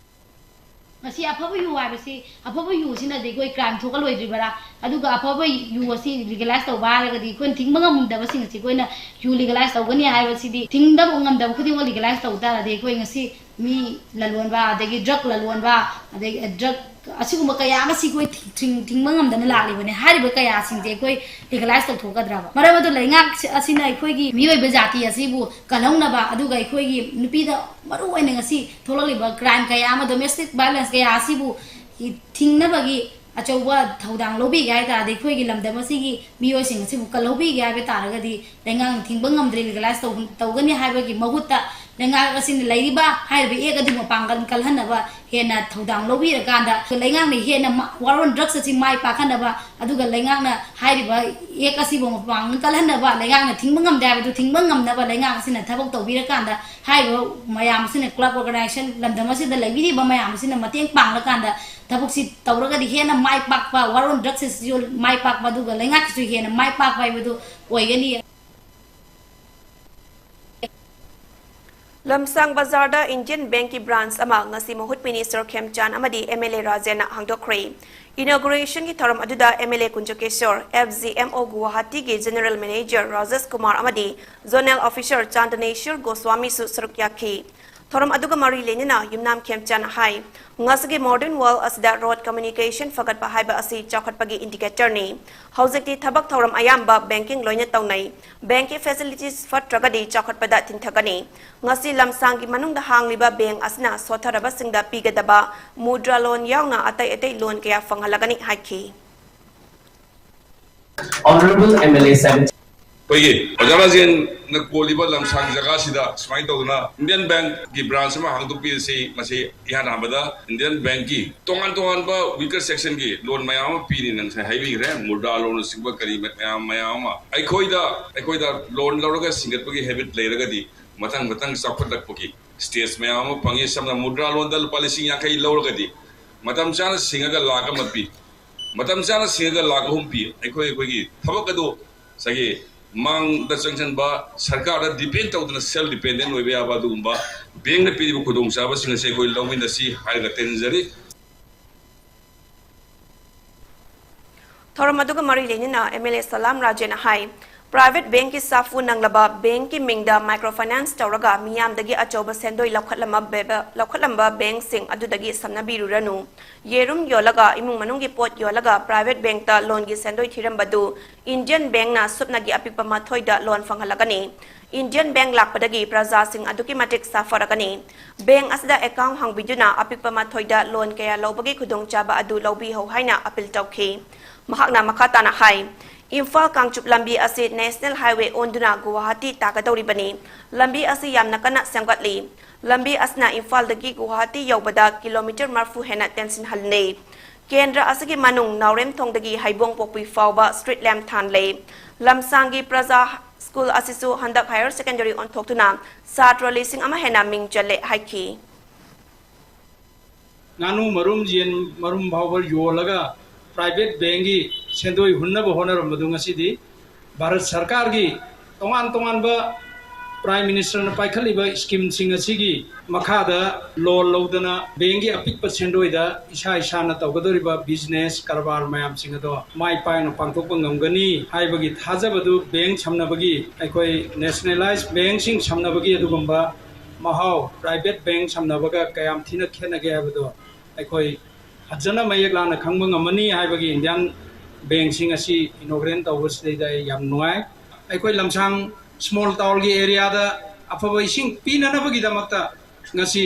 ꯃꯁꯤ ꯑꯐꯕ ꯌꯨ ꯍꯥꯏꯕꯁꯤ, ꯑꯐꯕ ꯌꯨꯁꯤꯅꯗꯤ ꯑꯩꯈꯣꯏ ꯀ꯭ꯔꯥꯏꯝ ꯊꯣꯛꯍꯜꯂꯣꯏꯗ꯭ꯔꯤꯕꯔꯥ? ꯑꯗꯨꯒ ꯑꯐꯕ ꯌꯨ ꯑꯁꯤ ꯂꯤꯒꯦꯂꯥꯏꯁ ꯇꯧꯕ ꯍꯥꯏꯔꯒꯗꯤ ꯑꯩꯈꯣꯏꯅ ꯊꯤꯡꯕ ꯉꯝꯗꯕꯁꯤꯡ ꯑꯁꯤ ꯑꯩꯈꯣꯏꯅ ꯌꯨ ꯂꯤꯒꯦꯂꯥꯏꯁ ꯇꯧꯒꯅꯤ ꯍꯥꯏꯕꯁꯤꯗꯤ, ꯊꯤꯡꯗꯕ ꯉꯝꯗꯕ ꯈꯨꯗꯤꯡꯃꯛ ꯂꯤꯒꯦꯂꯥꯏꯁ ꯇꯧꯕ ꯇꯥꯔꯗꯤ ꯑꯩꯈꯣꯏ ꯉꯁꯤ ꯃꯤ ꯂꯂꯣꯟꯕ, ꯑꯗꯒꯤ ꯗ꯭ꯔꯒ ꯂꯂꯣꯟꯕ, ꯑꯗꯒꯤ ꯗ꯭ꯔꯒ ꯑꯁꯤꯒꯨꯝꯕ ꯀꯌꯥ ꯑꯃꯁꯤ ꯑꯩꯈꯣꯏ ꯊꯤꯡ-, ꯊꯤꯡ-, ꯊꯤꯡꯕ ꯉꯝꯗꯅ ꯂꯥꯛꯂꯤꯕꯅꯤ꯫ ꯍꯥꯏꯔꯤꯕ ꯀꯌꯥꯁꯤꯡꯁꯦ ꯑꯩꯈꯣꯏ ꯂꯤꯒꯦꯂꯥꯏꯁ ꯇꯧꯊꯣꯛꯀꯗ꯭ꯔꯕ? ꯃꯔꯝ ꯑꯗꯨꯅ ꯂꯩꯉꯥꯛ ꯑꯁꯤꯅ ꯑꯩꯈꯣꯏꯒꯤ ꯃꯤꯑꯣꯏꯕ ꯖꯥꯇꯤ ꯑꯁꯤꯕꯨ ꯀꯜꯍꯧꯅꯕ, ꯑꯗꯨꯒ ꯑꯩꯈꯣꯏꯒꯤ ꯅꯨꯄꯤꯗ ꯃꯔꯨ ꯑꯣꯏꯅ ꯉꯁꯤ ꯊꯣꯛꯂꯛꯂꯤꯕ ꯀ꯭ꯔꯥꯏꯝ ꯀꯌꯥ ꯑꯃ, ꯗꯣꯃꯦꯁꯇꯤꯛ ꯚꯥꯏꯑꯣꯂꯦꯟꯁ ꯀꯌꯥ ꯑꯁꯤꯕꯨ ꯊꯤꯡꯅꯕꯒꯤ ꯑꯆꯧꯕ ꯊꯧꯗꯥꯡ ꯂꯧꯕꯤꯒꯦ ꯍꯥꯏ ꯇꯥꯔꯗꯤ, ꯑꯩꯈꯣꯏꯒꯤ ꯂꯝꯗꯝ ꯑꯁꯤꯒꯤ ꯃꯤꯑꯣꯏꯁꯤꯡ ꯑꯁꯤꯕꯨ ꯀꯜꯍꯧꯕꯤꯒꯦ ꯍꯥꯏꯕ ꯇꯥꯔꯒꯗꯤ, ꯂꯩꯉꯥꯛꯅ ꯊꯤꯡꯕ ꯉꯝꯗ꯭ꯔꯦ, ꯂꯤꯒꯦꯂꯥꯏꯁ ꯇꯧ-, ꯇꯧꯒꯅꯤ ꯍꯥꯏꯕꯒꯤ ꯃꯍꯨꯠꯇ, ꯂꯩꯉꯥꯛ ꯑꯁꯤꯅ ꯂꯩꯔꯤꯕ ꯍꯥꯏꯔꯤꯕ ꯑꯦꯛ ꯑꯗꯨ ꯃꯄꯥꯡꯒꯜ ꯀꯜꯍꯟꯅꯕ ꯍꯦꯟꯅ ꯊꯧꯗꯥꯡ ꯂꯧꯕꯤꯔꯀꯥꯟꯗ, ꯂꯩꯉꯥꯛꯅ ꯍꯦꯟꯅ ꯃ-, war on drugs ꯑꯁꯤ ꯃꯥꯏ ꯄꯥꯛꯍꯟꯅꯕ, ꯑꯗꯨꯒ ꯂꯩꯉꯥꯛꯅ ꯍꯥꯏꯔꯤꯕ ꯑꯦꯛ ꯑꯁꯤꯕꯨ ꯃꯄꯥꯡꯒꯜ ꯀꯜꯍꯟꯅꯕ, ꯂꯩꯉꯥꯛꯅ ꯊꯤꯡꯕ ꯉꯝꯗꯦ ꯍꯥꯏꯕꯗꯨ ꯊꯤꯡꯕ ꯉꯝꯅꯕ ꯂꯩꯉꯥꯛ ꯑꯁꯤꯅ ꯊꯕꯛ ꯇꯧꯕꯤꯔꯀꯥꯟꯗ, ꯍꯥꯏꯔꯤꯕ ꯃꯌꯥꯝ ꯑꯁꯤꯅ, ꯀ꯭ꯂꯕ ꯑꯣꯔꯒꯅꯥꯏꯖꯦꯁꯟ, ꯂꯝꯗꯝ ꯑꯁꯤꯗ ꯂꯩꯕꯤꯔꯤꯕ ꯃꯌꯥꯝ ꯑꯁꯤꯅ ꯃꯇꯦꯡ ꯄꯥꯡꯂꯀꯥꯟꯗ ꯊꯕꯛꯁꯤ ꯇꯧꯔꯒꯗꯤ ꯍꯦꯟꯅ ꯃꯥꯏ ꯄꯥꯛꯄ, war on drugs ꯑꯁꯤꯁꯨ ꯃꯥꯏ ꯄꯥꯛꯄ, ꯑꯗꯨꯒ ꯂꯩꯉꯥꯛꯀꯤꯁꯨ ꯍꯦꯟꯅ ꯃꯥꯏ ꯄꯥꯛꯄ ꯍꯥꯏꯕꯗꯨ ꯑꯣꯏꯒꯅꯤ꯫ ꯂꯝꯁꯥꯡ ꯕꯖꯥꯔꯗ ꯏꯟꯗꯤꯌꯟ ꯕꯦꯡꯛꯀꯤ ꯕ꯭ꯔꯥꯟꯆ ꯑꯃ ꯉꯁꯤ ꯃꯍꯨꯠ ꯃꯤꯅꯤꯁꯇꯔ ꯈꯦꯝꯆꯥꯟ ꯑꯃꯗꯤ ꯑꯦꯝ ꯑꯦꯜ ꯑꯦ ꯔꯥꯖꯦꯟꯅ ꯍꯥꯡꯗꯣꯛꯈ꯭ꯔꯦ꯫ ꯏꯅꯣꯒꯨꯔꯦꯁꯟꯒꯤ ꯊꯧꯔꯝ ꯑꯗꯨꯗ M L A Kunjakesor, F G M O ꯒꯨꯋꯥꯍꯥꯇꯤꯒꯤ ꯖꯦꯅꯔꯦꯜ ꯃꯦꯅꯦꯖꯔ ꯔꯥꯖꯦꯁ ꯀꯨꯃꯥꯔ ꯑꯃꯗꯤ ꯖꯣꯅꯦꯜ ꯑꯣꯐꯤꯁꯔ ꯆꯥꯟꯗꯅꯦꯁꯣꯔ ꯒꯣꯁ꯭ꯋꯥꯃꯤꯁꯨ ꯁꯔꯨꯛ ꯌꯥꯈꯤ꯫ ꯊꯧꯔꯝ ꯑꯗꯨꯒ ꯃꯔꯤ ꯂꯩꯅꯅ ꯌꯨꯝꯅꯥꯝ ꯈꯦꯝꯆꯥꯟꯅ ꯍꯥꯏ, ꯉꯁꯤꯒꯤ ꯃꯣꯗꯔꯟ ꯋꯥꯔꯜ ꯑꯁꯤꯗ ꯔꯣꯗ ꯀꯝꯃ꯭ꯌꯨꯅꯤꯀꯦꯁꯟ ꯐꯒꯠꯄ ꯍꯥꯏꯕ ꯑꯁꯤ ꯆꯥꯎꯈꯠꯄꯒꯤ ꯏꯟꯗꯤꯀꯦꯇꯔꯅꯤ꯫ ꯍꯧꯖꯤꯛꯇꯤ ꯊꯕꯛ ꯊꯧꯔꯝ ꯑꯌꯥꯝꯕ ꯕꯦꯡꯀꯤꯡ ꯂꯣꯏꯅ ꯇꯧꯅꯩ꯫ ꯕꯦꯡꯛꯀꯤ ꯐꯦꯁꯤꯂꯤꯇꯤꯁ ꯐꯠꯇ꯭ꯔꯒꯗꯤ ꯆꯥꯎꯈꯠꯄꯗ ꯊꯤꯟꯊꯒꯅꯤ꯫ ꯉꯁꯤ ꯂꯝꯁꯥꯡꯒꯤ ꯃꯅꯨꯡꯗ ꯍꯥꯡꯂꯤꯕ ꯕꯦꯡꯛ ꯑꯁꯤꯅ ꯁꯣꯠꯊꯔꯕꯁꯤꯡꯗ ꯄꯤꯒꯗꯕ ꯃꯨꯗ꯭ꯔꯥ ꯂꯣꯟ ꯌꯥꯎꯅ ꯑꯇꯩ ꯑꯇꯩ ꯂꯣꯟ ꯀꯌꯥ ꯐꯪꯍꯜꯂꯒꯅꯤ ꯍꯥꯏꯈꯤ꯫ Honorable M L A seven. ꯑꯩꯈꯣꯏꯒꯤ ꯑꯣꯖꯥ ꯔꯥꯖꯦꯟꯅ ꯀꯣꯜꯂꯤꯕ ꯂꯝꯁꯥꯡ ꯖꯒꯥꯁꯤꯗ ꯁꯨꯃꯥꯏꯅ ꯇꯧꯗꯅ ꯏꯟꯗꯤꯌꯟ ꯕꯦꯡꯛꯀꯤ ꯕ꯭ꯔꯥꯟꯆ ꯑꯃ ꯍꯥꯡꯗꯣꯛꯄꯤꯔꯁꯤ꯫ ꯃꯁꯤ ꯏꯍꯥꯟ ꯍꯥꯟꯕꯗ ꯏꯟꯗꯤꯌꯟ ꯕꯦꯡꯛꯀꯤ ꯇꯣꯉꯥꯟ ꯇꯣꯉꯥꯟꯕ weaker sectionꯒꯤ ꯂꯣꯟ ꯃꯌꯥꯝ ꯑꯃ ꯄꯤꯔꯤ꯫ ꯅꯪ ꯉꯁꯥꯏ ꯍꯥꯏꯕꯤꯈ꯭ꯔꯦ, ꯃꯨꯗ꯭ꯔꯥ ꯂꯣꯟꯅꯆꯤꯡꯕ ꯀꯔꯤ ꯃꯌꯥꯝ, ꯃꯌꯥꯝ ꯑꯃ꯫ ꯑꯩꯈꯣꯏꯗ, ꯑꯩꯈꯣꯏꯗ ꯂꯣꯟ ꯂꯧꯔꯒ ꯁꯤꯡꯒꯠꯄꯒꯤ ꯍꯦꯕꯤꯠ ꯂꯩꯔꯒꯗꯤ ꯃꯊꯪ ꯃꯊꯪ ꯆꯥꯎꯈꯠꯂꯛꯄꯒꯤ ꯁ꯭ꯇꯦꯖ ꯃꯌꯥꯝ ꯑꯃ ꯐꯪꯉꯤ꯫ ꯁꯝꯅ ꯃꯨꯗ꯭ꯔꯥ ꯂꯣꯟꯗ ꯂꯨꯄꯥ ꯂꯤꯁꯤꯡ ꯌꯥꯡꯈꯩ ꯂꯧꯔꯒꯗꯤ ꯃꯇꯝ ꯆꯥꯅ ꯁꯤꯡꯉꯒ ꯂꯥꯈ ꯑꯃ ꯄꯤ꯫ ꯃꯇꯝ ꯆꯥꯅ ꯁꯤꯡꯉꯒ ꯂꯥꯈ ꯑꯍꯨꯝ ꯄꯤ꯫ ꯑꯩꯈꯣꯏ, ꯑꯩꯈꯣꯏꯒꯤ ꯊꯕꯛ ꯑꯗꯨ ꯉꯁꯥꯏꯒꯤ ꯃꯥꯡꯗ ꯆꯪꯁꯤꯟꯕ, ꯁꯔꯀꯥꯔꯗ ꯗꯤꯄꯦꯟ ꯇꯧꯗꯅ ꯁꯦꯜꯐ ꯗꯤꯄꯦꯟꯗꯦꯟ ꯑꯣꯏꯕ ꯌꯥꯕ ꯑꯗꯨꯒꯨꯝꯕ ꯕꯦꯡꯅ ꯄꯤꯔꯤꯕ ꯈꯨꯗꯣꯡꯆꯥꯕꯁꯤꯡ ꯑꯁꯤ ꯑꯩꯈꯣꯏ ꯂꯧꯃꯤꯟꯅꯁꯤ ꯍꯥꯏꯔꯒ ꯇꯦꯟꯖꯔꯤ꯫ ꯊꯧꯔꯝ ꯑꯗꯨꯒ ꯃꯔꯤ ꯂꯩꯅꯅ ꯑꯦꯝ ꯑꯦꯜ ꯑꯦ ꯁꯂꯥꯝ ꯔꯥꯖꯦꯅ ꯍꯥꯏ, ꯄ꯭ꯔꯥꯏꯚꯦꯠ ꯕꯦꯡꯀꯤ ꯁꯥꯐꯨ ꯅꯪꯂꯕ ꯕꯦꯡꯀꯤ ꯃꯤꯡꯗ ꯃꯥꯏꯀ꯭ꯔꯣ ꯐꯥꯏꯅꯥꯟꯁ ꯇꯧꯔꯒ ꯃꯤꯌꯥꯝꯗꯒꯤ ꯑꯆꯧꯕ ꯁꯦꯟꯗꯣꯏ ꯂꯧꯈꯠꯂꯝꯕ ꯕꯦꯕ-, ꯂꯧꯈꯠꯂꯝꯕ ꯕꯦꯡꯁꯤꯡ ꯑꯗꯨꯗꯒꯤ ꯁꯝꯅꯕꯤꯔꯨꯔꯅꯨ꯫ ꯌꯦꯔꯨꯝ ꯌꯣꯜꯂꯒ, ꯏꯃꯨꯡ ꯃꯅꯨꯡꯒꯤ ꯄꯣꯠ ꯌꯣꯜꯂꯒ ꯄ꯭ꯔꯥꯏꯚꯦꯠ ꯕꯦꯡꯇ ꯂꯣꯟꯒꯤ ꯁꯦꯟꯗꯣꯏ ꯊꯤꯔꯝꯕꯗꯨ ꯏꯟꯗꯤꯌꯟ ꯕꯦꯡꯅ ꯁꯨꯞꯅꯒꯤ ꯑꯄꯤꯛꯄ ꯃꯊꯣꯏꯗ ꯂꯣꯟ ꯐꯪꯍꯜꯂꯒꯅꯤ꯫ ꯏꯟꯗꯤꯌꯟ ꯕꯦꯡ ꯂꯥꯛꯄꯗꯒꯤ ꯄ꯭ꯔꯖꯥꯁꯤꯡ ꯑꯗꯨꯛꯀꯤ ꯃꯇꯤꯛ ꯁꯥꯐꯔꯒꯅꯤ꯫ ꯕꯦꯡ ꯑꯁꯤꯗ ꯑꯦꯀꯥꯎꯟ ꯍꯥꯡꯕꯤꯗꯨꯅ ꯑꯄꯤꯛꯄ ꯃꯊꯣꯏꯗ ꯂꯣꯟ ꯀꯌꯥ ꯂꯧꯕꯒꯤ ꯈꯨꯗꯣꯡꯆꯥꯕ ꯑꯗꯨ ꯂꯧꯕꯤꯍꯧ ꯍꯥꯏꯅ ꯑꯄꯤꯜ ꯇꯧꯈꯤ꯫ ꯃꯍꯥꯛꯅ ꯃꯈꯥ ꯇꯥꯅ ꯍꯥꯏ, ꯏꯝꯐꯥꯜ ꯀꯥꯡꯆꯨꯞ ꯂꯝꯕꯤ ꯑꯁꯤ ꯅꯦꯁꯅꯦꯜ ꯍꯥꯏꯋꯦ ꯑꯣꯟꯗꯨꯅ ꯒꯨꯋꯥꯍꯥꯇꯤ ꯇꯥꯒꯗꯧꯔꯤꯕꯅꯤ꯫ ꯂꯝꯕꯤ ꯑꯁꯤ ꯌꯥꯝꯅ ꯀꯟꯅ ꯁꯦꯝꯒꯠꯂꯤ꯫ ꯂꯝꯕꯤ ꯑꯁꯤꯅ ꯏꯝꯐꯥꯜꯗꯒꯤ ꯒꯨꯋꯥꯍꯥꯇꯤ ꯌꯧꯕꯗ ꯀꯤꯂꯣꯃꯤꯇꯔ ꯃꯔꯐꯨ ꯍꯦꯟꯅ ꯇꯦꯟꯁꯤꯟꯍꯜꯂꯤ꯫ ꯀꯦꯟꯗ꯭ꯔ ꯑꯁꯤꯒꯤ ꯃꯅꯨꯡ ꯅꯥꯎꯔꯦꯝꯊꯣꯡꯗꯒꯤ ꯍꯩꯕꯣꯡꯄꯣꯛꯄꯤ ꯐꯥꯎꯕ ꯁ꯭ꯇ꯭ꯔꯤꯠ ꯂꯦꯝꯞ ꯊꯥꯟꯂꯦ꯫ ꯂꯝꯁꯥꯡꯒꯤ ꯄ꯭ꯔꯖꯥ ꯁ꯭ꯀꯨꯜ ꯑꯁꯤꯁꯨ ꯍꯟꯗꯛ ꯍꯥꯌꯔ ꯁꯦꯀꯦꯟꯗꯔꯤ ꯑꯣꯟꯊꯣꯛꯇꯨꯅ ꯁꯥꯇ꯭ꯔ ꯂꯤꯁꯤꯡ ꯑꯃ ꯍꯦꯟꯅ ꯃꯤꯡ ꯆꯜꯂꯦ ꯍꯥꯏꯈꯤ꯫ ꯉꯥꯅꯨ ꯃꯔꯨꯝ, ꯌꯦꯟ ꯃꯔꯨꯝ ꯐꯥꯎꯕ ꯌꯣꯜꯂꯒ ꯄ꯭ꯔꯥꯏꯚꯦꯠ ꯕꯦꯡꯒꯤ ꯁꯦꯟꯗꯣꯏ ꯍꯨꯟꯅꯕ ꯍꯣꯠꯅꯔꯝꯕꯗꯨ ꯉꯁꯤꯗꯤ ꯚꯥꯔꯠ ꯁꯔꯀꯥꯔꯒꯤ ꯇꯣꯉꯥꯟ ꯇꯣꯉꯥꯟꯕ ꯄ꯭ꯔꯥꯏꯝ ꯃꯤꯅꯤꯁꯇꯔꯅ ꯄꯥꯏꯈꯠꯂꯤꯕ ꯁ꯭ꯀꯤꯝꯁꯤꯡ ꯑꯁꯤꯒꯤ ꯃꯈꯥꯗ ꯂꯣꯟ ꯂꯧꯗꯅ ꯕꯦꯡꯒꯤ ꯑꯄꯤꯛꯄ ꯁꯦꯟꯗꯣꯏꯗ ꯏꯁꯥ ꯏꯁꯥꯅ ꯇꯧꯒꯗꯧꯔꯤꯕ ꯕꯤꯖꯤꯅꯦꯁ ꯀꯔꯕꯥꯔ ꯃꯌꯥꯝꯁꯤꯡ ꯑꯗꯣ ꯃꯥꯏ ꯄꯥꯛꯅ ꯄꯥꯡꯊꯣꯛꯄ ꯉꯝꯒꯅꯤ ꯍꯥꯏꯕꯒꯤ ꯊꯥꯖꯕꯗꯨ ꯕꯦꯡ ꯁꯝꯅꯕꯒꯤ, ꯑꯩꯈꯣꯏ ꯅꯦꯁꯅꯦꯂꯥꯏꯖ ꯕꯦꯡꯁꯤꯡ ꯁꯝꯅꯕꯒꯤ ꯑꯗꯨꯒꯨꯝꯕ ꯃꯍꯥꯎ ꯄ꯭ꯔꯥꯏꯚꯦꯠ ꯕꯦꯡ ꯁꯝꯅꯕꯒ ꯀꯌꯥꯝ ꯊꯤꯅ ꯈꯦꯠꯅꯒꯦ ꯍꯥꯏꯕꯗꯣ ꯑꯩꯈꯣꯏ ꯐꯖꯅ ꯃꯌꯦꯛ ꯂꯥꯅ ꯈꯪꯕ ꯉꯝꯃꯅꯤ ꯍꯥꯏꯕꯒꯤ ꯏꯟꯗꯤꯌꯥꯟ ꯕꯦꯡꯁꯤꯡ ꯑꯁꯤ ꯏꯅꯣꯒ꯭ꯔꯦꯠ ꯇꯧꯕꯁꯤꯗꯩꯗ ꯑꯩ ꯌꯥꯝ ꯅꯨꯡꯉꯥꯏ꯫ ꯑꯩꯈꯣꯏ ꯂꯝꯁꯥꯡ ꯁ꯭ꯃꯣꯜ ꯇꯥꯎꯟꯒꯤ ꯑꯦꯔꯤꯌꯥꯗ ꯑꯐꯕ ꯏꯁꯤꯡ ꯄꯤꯅꯅꯕꯒꯤꯗꯃꯛꯇ ꯉꯁꯤ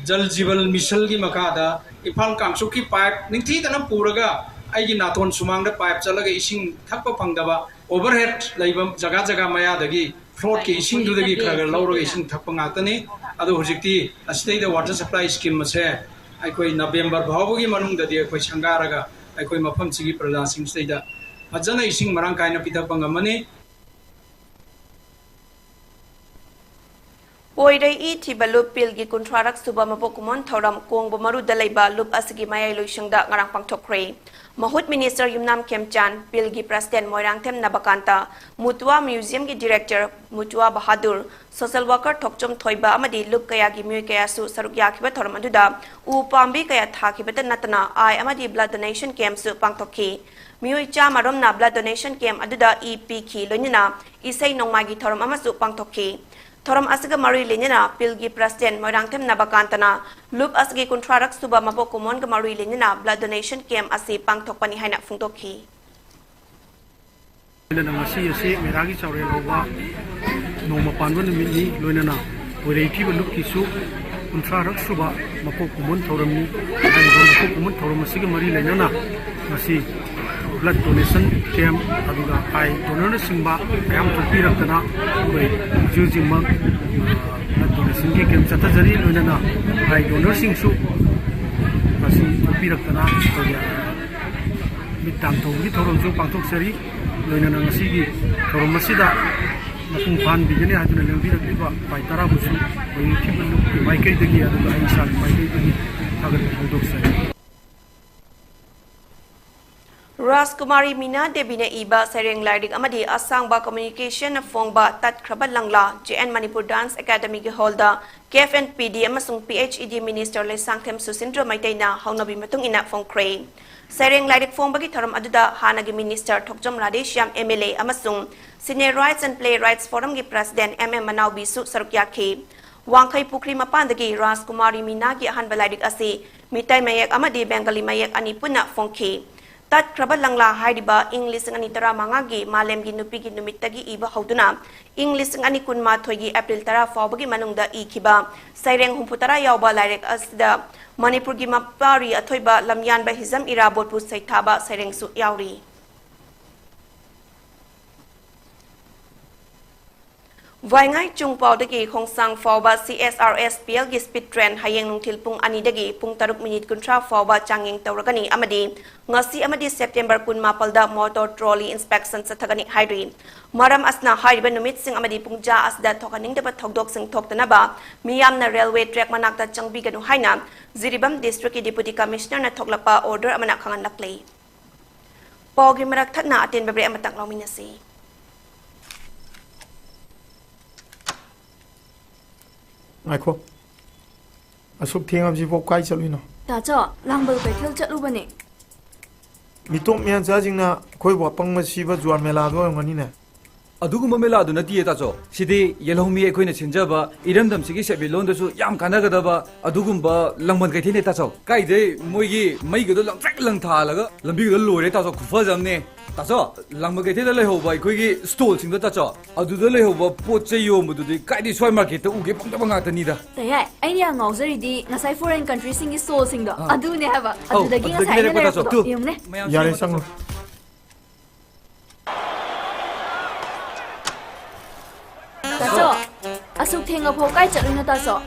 ꯖꯜ ꯖꯤꯕꯟ ꯃꯤꯁꯟꯒꯤ ꯃꯈꯥꯗ ꯏꯝꯐꯥꯜ ꯀꯥꯡꯆꯨꯞꯀꯤ ꯄꯥꯏꯞ ꯅꯤꯡꯊꯤꯖꯅ ꯄꯨꯔꯒ ꯑꯩꯒꯤ ꯅꯥꯇꯣꯟ ꯁꯨꯃꯥꯡꯗ ꯄꯥꯏꯞ ꯆꯠꯂꯒ ꯏꯁꯤꯡ ꯊꯛꯄ ꯐꯪꯗꯕ ꯑꯣꯚꯔꯍꯦꯗ ꯂꯩꯕ ꯖꯒꯥ ꯖꯒꯥ ꯃꯌꯥꯗꯒꯤ ꯐ꯭ꯂꯣꯠꯀꯤ ꯏꯁꯤꯡꯗꯨꯗꯒꯤ ꯈꯔ ꯈꯔ ꯂꯧꯔꯒ ꯏꯁꯤꯡ ꯊꯛꯄ ꯉꯥꯛꯇꯅꯤ꯫ ꯑꯗꯣ ꯍꯧꯖꯤꯛꯇꯤ ꯑꯁꯤꯗꯩꯗ ꯋꯥꯇꯔ ꯁꯄ꯭ꯂꯥꯏ ꯁ꯭ꯀꯤꯝ ꯑꯁꯦ ꯑꯩꯈꯣꯏ ꯅꯕꯦꯝꯕꯔ ꯐꯥꯎꯕꯒꯤ ꯃꯅꯨꯡꯗꯗꯤ ꯑꯩꯈꯣꯏ ꯁꯪꯒꯥꯔꯒ ꯑꯩꯈꯣꯏ ꯃꯐꯝꯁꯤꯒꯤ ꯄ꯭ꯔꯖꯥꯁꯤꯡꯁꯤꯗꯩꯗ ꯐꯖꯅ ꯏꯁꯤꯡ ꯃꯔꯥꯡ ꯀꯥꯏꯅ ꯄꯤꯊꯛꯄ ꯉꯝꯃꯅꯤ꯫ ꯄꯣꯏꯔꯩ ꯏ ꯊꯤꯕ ꯂꯨꯞ ꯄꯤꯜꯒꯤ ꯀꯨꯟꯊ꯭ꯔꯥꯔꯛ ꯁꯨꯕ ꯃꯄꯣꯛ ꯀꯨꯝꯑꯣꯟ ꯊꯧꯔꯝ ꯀꯣꯡꯕ ꯃꯔꯨꯗ ꯂꯩꯕ ꯂꯨꯞ ꯑꯁꯤꯒꯤ ꯃꯌꯥꯏ ꯂꯣꯏꯁꯪꯗ ꯉꯔꯥꯡ ꯄꯥꯡꯊꯣꯛꯈ꯭ꯔꯦ꯫ ꯃꯍꯨꯠ ꯃꯤꯅꯤꯁꯇꯔ ꯌꯨꯝꯅꯥꯝ ꯈꯦꯝꯆꯥꯟ, ꯄꯤꯜꯒꯤ ꯄ꯭ꯔꯁꯤꯗꯦꯟ ꯃꯣꯏꯔꯥꯡꯊꯦꯝ ꯅꯕꯀꯥꯟꯇ, ꯃꯨꯇꯨꯋꯥ ꯃ꯭ꯌꯨꯖꯤꯌꯝꯒꯤ director Mutua Bahadur, social worker Thokchom Thoiba ꯑꯃꯗꯤ ꯂꯨꯞ ꯀꯌꯥꯒꯤ ꯃꯤꯑꯣꯏ ꯀꯌꯥꯁꯨ ꯁꯔꯨꯛ ꯌꯥꯈꯤꯕ ꯊꯧꯔꯝ ꯑꯗꯨꯗ ꯎ ꯄꯥꯝꯕꯤ ꯀꯌꯥ ꯊꯥꯈꯤꯕꯇ ꯅꯠꯇꯅ ꯑꯥꯏ ꯑꯃꯗꯤ ꯕ꯭ꯂꯗ ꯗꯣꯅꯦꯁꯟ ꯀꯦꯝꯞꯁꯨ ꯄꯥꯡꯊꯣꯛꯈꯤ꯫ ꯃꯤꯑꯣꯏ ꯆꯥꯝꯃ ꯔꯣꯝꯅ ꯕ꯭ꯂꯗ ꯗꯣꯅꯦꯁꯟ ꯀꯦꯝꯞ ꯑꯗꯨꯗ ꯏ ꯄꯤꯈꯤ, ꯂꯣꯏꯅꯅ ꯏꯁꯩ ꯅꯣꯡꯃꯥꯏꯒꯤ ꯊꯧꯔꯝ ꯑꯃꯁꯨ ꯄꯥꯡꯊꯣꯛꯈꯤ꯫ ꯊꯧꯔꯝ ꯑꯁꯤꯒ ꯃꯔꯤ ꯂꯩꯅꯅ ꯄꯤꯜꯒꯤ ꯄ꯭ꯔꯁꯤꯗꯦꯟ ꯃꯣꯏꯔꯥꯡꯊꯦꯝ ꯅꯕꯀꯥꯟꯇꯅ ꯂꯨꯞ ꯑꯁꯤꯒꯤ ꯀꯨꯟꯊ꯭ꯔꯥꯔꯛ ꯁꯨꯕ ꯃꯄꯣꯛ ꯀꯨꯝꯑꯣꯟꯒ ꯃꯔꯤ ꯂꯩꯅꯅ ꯕ꯭ꯂꯗ ꯗꯣꯅꯦꯁꯟ ꯀꯦꯝꯞ ꯑꯁꯤ ꯄꯥꯡꯊꯣꯛꯄꯅꯤ ꯍꯥꯏꯅ ꯐꯣꯡꯗꯣꯛꯈꯤ꯫ ꯂꯣꯏꯅꯅ ꯉꯁꯤ ꯑꯁꯤ ꯃꯦꯔꯥꯒꯤ ꯆꯥꯎꯔꯦꯜ ꯍꯧꯕ ꯅꯣꯡꯃ ꯄꯥꯟꯕ ꯅꯨꯃꯤꯠꯅꯤ꯫ ꯂꯣꯏꯅꯅ ꯄꯣꯏꯔꯩ ꯊꯤꯕ ꯂꯨꯞꯀꯤꯁꯨ ꯀꯨꯟꯊ꯭ꯔꯥꯔꯛ ꯁꯨꯕ ꯃꯄꯣꯛ ꯀꯨꯝꯑꯣꯟ ꯊꯧꯔꯝꯅꯤ꯫ ꯍꯥꯏꯔꯤꯕ ꯃꯄꯣꯛ ꯀꯨꯝꯑꯣꯟ ꯊꯧꯔꯝ ꯑꯁꯤꯒ ꯃꯔꯤ ꯂꯩꯅꯅ ꯉꯁꯤ ꯕ꯭ꯂꯗ ꯗꯣꯅꯦꯁꯟ ꯀꯦꯝꯞ ꯑꯗꯨꯒ ꯑꯥꯏ ꯗꯣꯅꯔꯅꯆꯤꯡꯕ ꯃꯌꯥꯝ ꯊꯣꯛꯄꯤꯔꯛꯇꯅ ꯑꯩꯈꯣꯏ ꯍꯧꯖꯤꯛ ꯍꯧꯖꯤꯛꯃꯛ ꯕ꯭ꯂꯗ ꯗꯣꯅꯦꯁꯟꯒꯤ ꯀꯦꯝꯞ ꯆꯠꯊꯖꯔꯤ꯫ ꯂꯣꯏꯅꯅ ꯑꯥꯏ ꯗꯣꯅꯔꯁꯤꯡꯁꯨ ꯉꯁꯤ ꯊꯣꯛꯄꯤꯔꯛꯇꯅ ꯑꯩꯈꯣꯏꯒꯤ ꯃꯤꯠ ꯇꯥꯡ ꯊꯧꯕꯒꯤ ꯊꯧꯔꯝꯁꯨ ꯄꯥꯡꯊꯣꯛꯆꯔꯤ꯫ ꯂꯣꯏꯅꯅ ꯉꯁꯤꯒꯤ ꯊꯧꯔꯝ ꯑꯁꯤꯗ ꯃꯄꯨꯡ ꯐꯥꯍꯟꯕꯤꯒꯅꯤ ꯍꯥꯏꯗꯨꯅ ꯂꯦꯡꯕꯤꯔꯛꯂꯤꯕ ꯄꯥꯏ ꯇꯔꯥꯕꯨꯁꯨ ꯑꯩꯈꯣꯏ ꯊꯤꯕ ꯂꯨꯞꯀꯤ ꯃꯥꯏꯀꯩꯗꯒꯤ ꯑꯗꯨꯒ ꯑꯩ ꯏꯁꯥꯒꯤ ꯃꯥꯏꯀꯩꯗꯒꯤ ꯊꯥꯒꯠꯄ ꯐꯣꯡꯗꯣꯛꯆꯔꯤ꯫ ꯔꯥꯖꯀꯨꯃꯥꯔꯤ ꯃꯤꯅꯥ ꯗꯦꯕꯤꯅ ꯏꯕ ꯁꯩꯔꯦꯡ ꯂꯥꯏꯔꯤꯛ ꯑꯃꯗꯤ ꯑꯁꯥꯡꯕ ꯀꯝꯃ꯭ꯌꯨꯅꯤꯀꯦꯁꯟꯅ ꯐꯣꯡꯕ ꯇꯠꯈ꯭ꯔꯕ ꯂꯪꯂꯥ, ꯖꯦ ꯑꯦꯟ ꯃꯅꯤꯄꯨꯔ ꯗꯥꯟꯁ ꯑꯦꯀꯥꯗꯃꯤꯒꯤ ꯍꯣꯜꯗ ꯀꯦꯐ ꯑꯦꯟ ꯄꯤ ꯗꯤ ꯑꯃꯁꯨꯡ P H E D minister Leishangthem Susindro ꯃꯩꯇꯩꯅ ꯍꯧꯅꯕꯤ ꯃꯇꯨꯡ ꯏꯟꯅ ꯐꯣꯡꯈ꯭ꯔꯦ꯫ ꯁꯩꯔꯦꯡ ꯂꯥꯏꯔꯤꯛ ꯐꯣꯡꯕꯒꯤ ꯊꯧꯔꯝ ꯑꯗꯨꯗ ꯍꯥꯟꯅꯒꯤ minister Thokchom Radheshyam M L A ꯑꯃꯁꯨꯡ senior writers and playwrights ꯐꯣꯔꯝꯒꯤ ꯄ꯭ꯔꯁꯤꯗꯦꯟ ꯑꯦꯝ ꯑꯦꯝ ꯃꯅꯥꯎꯕꯤꯁꯨ ꯁꯔꯨꯛ ꯌꯥꯈꯤ꯫ ꯋꯥꯡꯈꯩ ꯄꯨꯈ꯭ꯔꯤ ꯃꯄꯥꯟꯗꯒꯤ ꯔꯥꯖꯀꯨꯃꯥꯔꯤ ꯃꯤꯅꯥꯒꯤ ꯑꯍꯥꯟꯕ ꯂꯥꯏꯔꯤꯛ ꯑꯁꯤ ꯃꯤꯇꯩ ꯃꯌꯦꯛ ꯑꯃꯗꯤ ꯕꯦꯡꯒꯂꯤ ꯃꯌꯦꯛ ꯑꯅꯤ ꯄꯨꯟꯅ ꯐꯣꯡꯈꯤ꯫ ꯇꯠꯈ꯭ꯔꯕ ꯂꯪꯂꯥ ꯍꯥꯏꯔꯤꯕ ꯏꯪ ꯂꯤꯁꯤꯡ ꯑꯅꯤ ꯇꯔꯥꯃꯉꯥꯒꯤ ꯃꯥꯂꯦꯝꯒꯤ ꯅꯨꯄꯤꯒꯤ ꯅꯨꯃꯤꯠꯇꯒꯤ ꯏꯕ ꯍꯧꯗꯨꯅ ꯏꯪ ꯂꯤꯁꯤꯡ ꯑꯅꯤ ꯀꯨꯟꯃꯥꯊꯣꯏꯒꯤ ꯑꯦꯄ꯭ꯔꯤꯜ ꯇꯔꯥ ꯐꯥꯎꯕꯒꯤ ꯃꯅꯨꯡꯗ ꯏꯈꯤꯕ ꯁꯩꯔꯦꯡ ꯍꯨꯝꯐꯨꯇꯔꯥ ꯌꯥꯎꯕ ꯂꯥꯏꯔꯤꯛ ꯑꯁꯤꯗ ꯃꯅꯤꯄꯨꯔꯒꯤ ꯃꯄꯥꯔꯤ ꯑꯊꯣꯏꯕ ꯂꯝꯌꯥꯟꯕ ꯍꯤꯖꯝ ꯏꯔꯥꯕꯣꯠꯄꯨ ꯁꯩꯊꯥꯕ ꯁꯩꯔꯦꯡꯁꯨ ꯌꯥꯎꯔꯤ꯫ ꯋꯥꯏꯉꯥꯏ ꯆꯨꯡꯄꯥꯎꯗꯒꯤ ꯈꯣꯡꯁꯥꯡ ꯐꯥꯎꯕ C S R S P L ꯒꯤ speed train ꯍꯌꯦꯡ ꯅꯨꯡꯊꯤꯜ ꯄꯨꯡ ꯑꯅꯤꯗꯒꯤ ꯄꯨꯡ ꯇꯔꯨꯛ ꯃꯤꯅꯤꯠ ꯀꯨꯟꯊ꯭ꯔꯥ ꯐꯥꯎꯕ ꯆꯥꯡꯌꯦꯡ ꯇꯧꯔꯒꯅꯤ ꯑꯃꯗꯤ ꯉꯁꯤ ꯑꯃꯗꯤ September ꯀꯨꯟꯃꯥꯄꯜꯗ motor trolley inspection ꯆꯠꯊꯒꯅꯤ ꯍꯥꯏꯔꯤ꯫ ꯃꯔꯝ ꯑꯁꯤꯅ ꯍꯥꯏꯔꯤꯕ ꯅꯨꯃꯤꯠꯁꯤꯡ ꯑꯃꯗꯤ ꯄꯨꯡꯖꯥ ꯑꯁꯤꯗ ꯊꯣꯛꯍꯟꯅꯤꯡꯗꯕ ꯊꯧꯗꯣꯛꯁꯤꯡ ꯊꯣꯛꯇꯅꯕ ꯃꯤꯌꯥꯝꯅ railway track ꯃꯅꯥꯛꯇ ꯆꯪꯕꯤꯒꯅꯨ ꯍꯥꯏꯅ ꯖꯤꯔꯤꯕꯥꯝ district ꯀꯤ Deputy Commissioner ꯅ ꯊꯣꯛꯂꯛꯄ order ꯑꯃꯅ ꯈꯪꯍꯜꯂꯛꯂꯤ꯫ ꯄꯥꯎꯒꯤ ꯃꯔꯛ ꯊꯠꯅ ꯑꯇꯦꯟꯕ break ꯑꯃꯇꯪ ꯂꯧꯃꯤꯟꯅꯁꯤ꯫ ꯉꯥꯏꯈꯣ꯫ ꯑꯁꯨꯛ ꯊꯦꯡꯉꯕꯁꯤꯕꯨ ꯀꯥꯏ ꯆꯠꯂꯨꯏꯅꯣ? ꯇꯥꯆꯧ, ꯂꯥꯡꯕꯜ ꯀꯩꯊꯦꯜ ꯆꯠꯂꯨꯕꯅꯦ꯫ ꯃꯤꯇꯣꯞ ꯃꯌꯥꯟꯆꯥꯁꯤꯡꯅ ꯑꯩꯈꯣꯏꯕꯨ ꯑꯄꯪꯕ ꯁꯤꯕ ꯖꯨꯋꯥꯔ ꯃꯦꯂꯥꯗꯣ ꯑꯣꯏꯔꯝꯒꯅꯤꯅꯦ꯫ ꯑꯗꯨꯒꯨꯝꯕ ꯃꯦꯂꯥꯗꯨ ꯅꯠꯇꯤꯌꯦ, ꯇꯥꯆꯧ꯫ ꯁꯤꯗꯤ ꯌꯦꯜꯍꯧꯃꯤ ꯑꯩꯈꯣꯏꯅ ꯁꯤꯟꯖꯕ ꯏꯔꯝꯗꯝꯁꯤꯒꯤ ꯁꯦꯟꯃꯤꯠꯂꯣꯟꯗꯁꯨ ꯌꯥꯝ ꯀꯥꯟꯅꯒꯗꯕ ꯑꯗꯨꯒꯨꯝꯕ ꯂꯥꯡꯕꯟ ꯀꯩꯊꯦꯜꯅꯦ, ꯇꯥꯆꯧ꯫ ꯀꯥꯏꯗꯩ ꯃꯣꯏꯒꯤ ꯃꯩꯒꯗꯣ ꯂꯪꯇ꯭ꯔꯤꯛ ꯂꯪꯊꯥꯜꯂꯒ ꯂꯝꯕꯤꯒꯗꯣ ꯂꯣꯏꯔꯦ, ꯇꯥꯆꯧ, ꯈꯨꯐꯖ ꯑꯃꯅꯦ꯫ ꯇꯥꯆꯧ, ꯂꯥꯡꯕꯟ ꯀꯩꯊꯦꯜꯗ ꯂꯩꯍꯧꯕ ꯑꯩꯈꯣꯏꯒꯤ stall ꯁꯤꯡꯗꯣ, ꯇꯥꯆꯧ, ꯑꯗꯨꯗ ꯂꯩꯍꯧꯕ ꯄꯣꯠ ꯆꯩ ꯌꯣꯟꯕꯗꯨꯗꯤ ꯀꯥꯏꯗꯩ ꯁ꯭ꯋꯥꯏ market ꯇ ꯎꯒꯦ ꯐꯪꯗꯕ ꯉꯥꯛꯇꯅꯤꯗ꯫ ꯇꯌꯥꯏ, ꯑꯩꯅ ꯌꯥꯝ ꯉꯥꯎꯖꯔꯤꯗꯤ ꯉꯁꯥꯏ foreign country ꯁꯤꯡꯒꯤ stall ꯁꯤꯡꯗꯣ, ꯑꯥ꯫ ꯑꯗꯨꯅꯦ ꯍꯥꯏꯕ꯫ ꯑꯧ, ꯑꯗꯨꯗꯒꯤ ꯑꯗꯨꯗꯒꯤ ꯉꯁꯥꯏ ꯑꯩꯅ ꯂꯩꯔꯛꯄ, ꯇꯥꯆꯧ꯫ ꯂꯩꯔꯛꯄꯗꯣ꯫ ꯇꯨ꯫ ꯌꯦꯡꯉꯨꯅꯦ꯫ ꯃꯌꯥꯝ ꯌꯥꯔꯦ, ꯁꯤꯃ, ꯆꯪꯉꯣ꯫ ꯇꯥꯆꯧ꯫ ꯇꯥꯆꯧ, ꯑꯁꯨꯛ ꯊꯦꯡꯉꯐꯥꯎ ꯀꯥꯏ ꯆꯠꯂꯨꯏꯅꯣ, ꯇꯥꯆꯧ?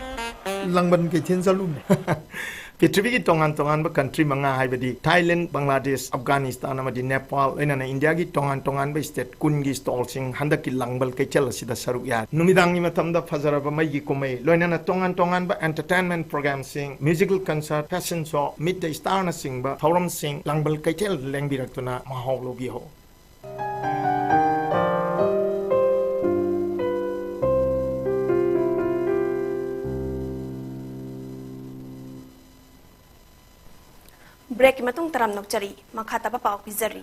ꯂꯥꯡꯕꯟ ꯀꯩꯊꯦꯜ ꯆꯠꯂꯨꯕꯅꯦ꯫ ꯄ꯭ꯔꯤꯊꯤꯕꯤꯒꯤ ꯇꯣꯉꯥꯟ ꯇꯣꯉꯥꯟꯕ country ꯃꯉꯥ, ꯍꯥꯏꯕꯗꯤ Thailand, Bangladesh, Afghanistan ꯑꯃꯗꯤ Nepal, ꯂꯣꯏꯅꯅ ꯏꯟꯗꯤꯌꯥꯒꯤ ꯇꯣꯉꯥꯟ ꯇꯣꯉꯥꯟꯕ state ꯀꯨꯟꯒꯤ stall ꯁꯤꯡ ꯍꯟꯗꯛꯀꯤ ꯂꯥꯡꯕꯜ ꯀꯩꯊꯦꯜ ꯑꯁꯤꯗ ꯁꯔꯨꯛ ꯌꯥꯔꯤ꯫ ꯅꯨꯃꯤꯗꯥꯡꯒꯤ ꯃꯇꯝꯗ ꯐꯖꯔꯕ ꯃꯩꯒꯤ ꯀꯨꯝꯍꯩ, ꯂꯣꯏꯅꯅ ꯇꯣꯉꯥꯟ ꯇꯣꯉꯥꯟꯕ entertainment program ꯁꯤꯡ, musical concert, fashion show, meet the star ꯅꯆꯤꯡꯕ ꯊꯧꯔꯝꯁꯤꯡ ꯂꯥꯡꯕꯜ ꯀꯩꯊꯦꯜ ꯂꯦꯡꯕꯤꯔꯛꯇꯨꯅ ꯃꯍꯥꯎ ꯂꯧꯕꯤꯍꯧ꯫ Break ꯀꯤ ꯃꯇꯨꯡ ꯇꯔꯥꯝꯅ ꯑꯣꯛꯆꯔꯤ꯫ ꯃꯈꯥ ꯇꯥꯕ ꯄꯥꯎ ꯄꯤꯖꯔꯤ꯫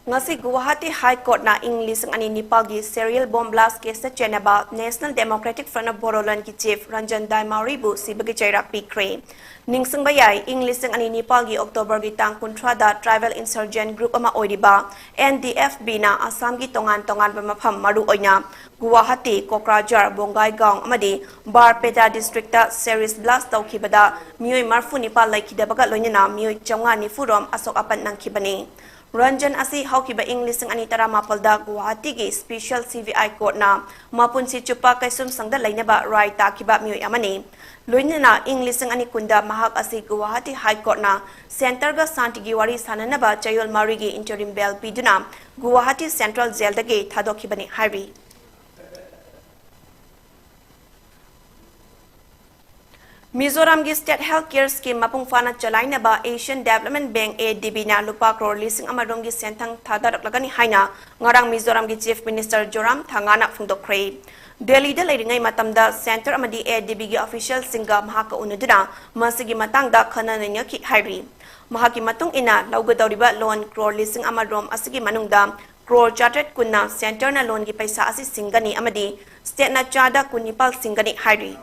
ꯉꯁꯤ ꯒꯨꯋꯥꯍꯥꯇꯤ High Court ꯅ ꯏꯪ ꯂꯤꯁꯤꯡ ꯑꯅꯤ ꯅꯤꯄꯥꯜꯒꯤ serial bomb blast case ꯇ ꯆꯦꯟꯅꯕ National Democratic Front of Bodoland ꯒꯤ chief ꯔꯟꯖꯟ ꯗꯥꯏꯃꯥꯎꯔꯤꯕꯨ ꯁꯤꯕꯒꯤ ꯆꯩꯔꯥꯛ ꯄꯤꯈ꯭ꯔꯦ꯫ ꯅꯤꯡꯁꯤꯡꯕ ꯌꯥꯏ, ꯏꯪ ꯂꯤꯁꯤꯡ ꯑꯅꯤ ꯅꯤꯄꯥꯜꯒꯤ October ꯒꯤ ꯇꯥꯡ ꯀꯨꯟꯊ꯭ꯔꯥꯗ tribal insurgent group ꯑꯃ ꯑꯣꯏꯔꯤꯕ N D F B ꯅ ꯑꯁꯥꯝꯒꯤ ꯇꯣꯉꯥꯟ ꯇꯣꯉꯥꯟꯕ ꯃꯐꯝ, ꯃꯔꯨꯑꯣꯏꯅ ꯒꯨꯋꯥꯍꯥꯇꯤ, ꯀꯣꯀ꯭ꯔꯥꯖꯥꯔ, ꯕꯣꯡꯒꯥꯏꯒꯥꯎ ꯑꯃꯗꯤ ꯕꯥꯔꯄꯦꯇꯥ district ꯇ series blast ꯇꯧꯈꯤꯕꯗ ꯃꯤꯑꯣꯏ ꯃꯔꯤꯐꯨ ꯅꯤꯄꯥꯜ ꯂꯩꯈꯤꯗꯕꯒ ꯂꯣꯏꯅꯅ ꯃꯤꯑꯣꯏ ꯆꯥꯝꯃꯉꯥ ꯅꯤꯐꯨ ꯔꯣꯝ ꯑꯁꯣꯛ ꯑꯄꯟ ꯅꯪꯈꯤꯕꯅꯤ꯫ ꯔꯟꯖꯟ ꯑꯁꯤ ꯍꯧꯈꯤꯕ ꯏꯪ ꯂꯤꯁꯤꯡ ꯑꯅꯤ ꯇꯔꯥꯃꯥꯄꯜꯗ ꯒꯨꯋꯥꯍꯥꯇꯤꯒꯤ Special C B I Courtꯅ ꯃꯄꯨꯟꯁꯤ ꯆꯨꯞꯄ ꯀꯩꯁꯨꯝꯁꯪꯗ ꯂꯩꯅꯕ ꯔꯥꯏ ꯇꯥꯈꯤꯕ ꯃꯤꯑꯣꯏ ꯑꯃꯅꯤ꯫ ꯂꯣꯏꯅꯅ ꯏꯪ ꯂꯤꯁꯤꯡ ꯑꯅꯤ ꯀꯨꯟꯗ ꯃꯍꯥꯛ ꯑꯁꯤ ꯒꯨꯋꯥꯍꯥꯇꯤ High Courtꯅ Centreꯒ ꯁꯥꯟꯇꯤꯒꯤ ꯋꯥꯔꯤ ꯁꯥꯟꯅꯅꯕ ꯆꯌꯣꯜ ꯃꯔꯤꯒꯤ interim bail ꯄꯤꯗꯨꯅ ꯒꯨꯋꯥꯍꯥꯇꯤ Central Jailꯗꯒꯤ ꯊꯥꯗꯣꯛꯈꯤꯕꯅꯤ ꯍꯥꯏꯔꯤ꯫ ꯃꯤꯖꯣꯔꯥꯝꯒꯤ State Health Care Scheme ꯃꯄꯨꯡ ꯐꯥꯅ ꯆꯂꯥꯏꯅꯕ Asian Development Bank, ADBꯅ ꯂꯨꯄꯥ ꯀ꯭ꯔꯣꯔ ꯂꯤꯁꯤꯡ ꯑꯃ ꯔꯣꯝꯒꯤ ꯁꯦꯟꯊꯪ ꯊꯥꯗꯔꯛꯂꯒꯅꯤ ꯍꯥꯏꯅ ꯉꯔꯥꯡ ꯃꯤꯖꯣꯔꯥꯝꯒꯤ Chief Minister ꯖꯣꯔꯥꯝ ꯊꯪꯒꯥꯅ ꯐꯣꯡꯗꯣꯛꯈ꯭ꯔꯦ꯫ ꯗꯦꯜꯂꯤꯗ ꯂꯩꯔꯤꯉꯩ ꯃꯇꯝꯗ Centre ꯑꯃꯗꯤ ADBꯒꯤ officialꯁꯤꯡꯒ ꯃꯍꯥꯛꯀ ꯎꯅꯗꯨꯅ ꯃꯁꯤꯒꯤ ꯃꯇꯥꯡꯗ ꯈꯟꯅ ꯅꯩꯅꯈꯤ ꯍꯥꯏꯔꯤ꯫ ꯃꯍꯥꯛꯀꯤ ꯃꯇꯨꯡ ꯏꯟꯅ, ꯂꯧꯒꯗꯧꯔꯤꯕ loan ꯀ꯭ꯔꯣꯔ ꯂꯤꯁꯤꯡ ꯑꯃ ꯔꯣꯝ ꯑꯁꯤꯒꯤ ꯃꯅꯨꯡꯗ ꯀ꯭ꯔꯣꯔ ꯆꯥꯇ꯭ꯔꯦꯠ ꯀꯨꯟꯅ Centreꯅ loanꯒꯤ ꯄꯩꯁꯥ ꯑꯁꯤ ꯁꯤꯡꯒꯅꯤ ꯑꯃꯗꯤ stateꯅ ꯆꯥꯗ ꯀꯨꯟꯅꯤꯄꯥꯜ ꯁꯤꯡꯒꯅꯤ ꯍꯥꯏꯔꯤ꯫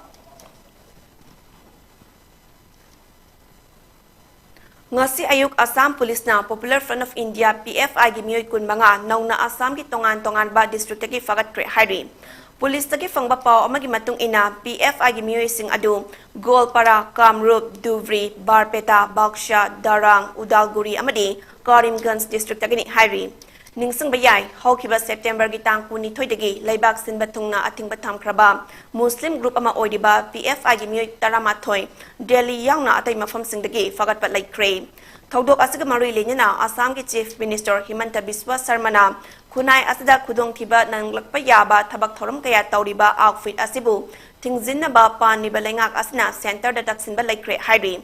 ꯉꯁꯤ ꯑꯌꯨꯛ ꯑꯁꯥꯝ ꯄꯨꯂꯤꯁꯅ Popular Front of India, PFIꯒꯤ ꯃꯤꯑꯣꯏ ꯀꯨꯟꯃꯉꯥ ꯅꯧꯅ ꯑꯁꯥꯝꯒꯤ ꯇꯣꯉꯥꯟ ꯇꯣꯉꯥꯟꯕ districtꯇꯒꯤ ꯐꯥꯒꯠꯈ꯭ꯔꯦ ꯍꯥꯏꯔꯤ꯫ ꯄꯨꯂꯤꯁꯇꯒꯤ ꯐꯪꯕ ꯄꯥꯎ ꯑꯃꯒꯤ ꯃꯇꯨꯡ ꯏꯟꯅ, PFIꯒꯤ ꯃꯤꯑꯣꯏꯁꯤꯡ ꯑꯗꯨ ꯒꯣꯜꯄꯥꯔꯥ, ꯀꯥꯝꯔꯨꯞ, ꯙꯨꯕ꯭ꯔꯤ, ꯕꯥꯔꯄꯦꯇꯥ, ꯕꯥꯛꯁꯥ, ꯗꯥꯔꯥꯡ, ꯎꯗꯥꯜꯒꯨꯔꯤ ꯑꯃꯗꯤ ꯀꯥꯔꯤꯝꯒꯟꯖ districtꯇꯒꯤꯅꯤ ꯍꯥꯏꯔꯤ꯫ ꯅꯤꯡꯁꯤꯡꯕ ꯌꯥꯏ, ꯍꯧꯈꯤꯕ Septemberꯒꯤ ꯇꯥꯡ ꯀꯨꯟꯅꯤꯊꯣꯏꯗꯒꯤ ꯂꯩꯕꯥꯛ ꯁꯤꯟꯕ ꯊꯨꯡꯅ ꯑꯊꯤꯡꯕ ꯊꯝꯈ꯭ꯔꯕ ꯃꯨꯁꯂꯤꯝ group ꯑꯃ ꯑꯣꯏꯔꯤꯕ PFIꯒꯤ ꯃꯤꯑꯣꯏ ꯇꯔꯥꯃꯥꯊꯣꯏ ꯗꯦꯜꯂꯤ ꯌꯥꯎꯅ ꯑꯇꯩ ꯃꯐꯝꯁꯤꯡꯗꯒꯤ ꯐꯒꯠꯄ ꯂꯩꯈ꯭ꯔꯦ꯫ ꯊꯧꯗꯣꯛ ꯑꯁꯤꯒ ꯃꯔꯤ ꯂꯩꯅꯅ ꯑꯁꯥꯝꯒꯤ Chief Minister ꯍꯤꯃꯟꯇ ꯕꯤꯁ꯭ꯋ ꯁꯔꯃꯅ ꯈꯨꯟꯅꯥꯏ ꯑꯁꯤꯗ ꯈꯨꯗꯣꯡꯊꯤꯕ ꯅꯪꯂꯛꯄ ꯌꯥꯕ ꯊꯕꯛ ꯊꯧꯔꯝ ꯀꯌꯥ ꯇꯧꯔꯤꯕ outfit ꯑꯁꯤꯕꯨ ꯊꯤꯡꯖꯤꯟꯅꯕ ꯄꯥꯟꯂꯤꯕ ꯂꯩꯉꯥꯛ ꯑꯁꯤꯅ Centreꯗ ꯇꯛꯁꯤꯟꯕ ꯂꯩꯈ꯭ꯔꯦ ꯍꯥꯏꯔꯤ꯫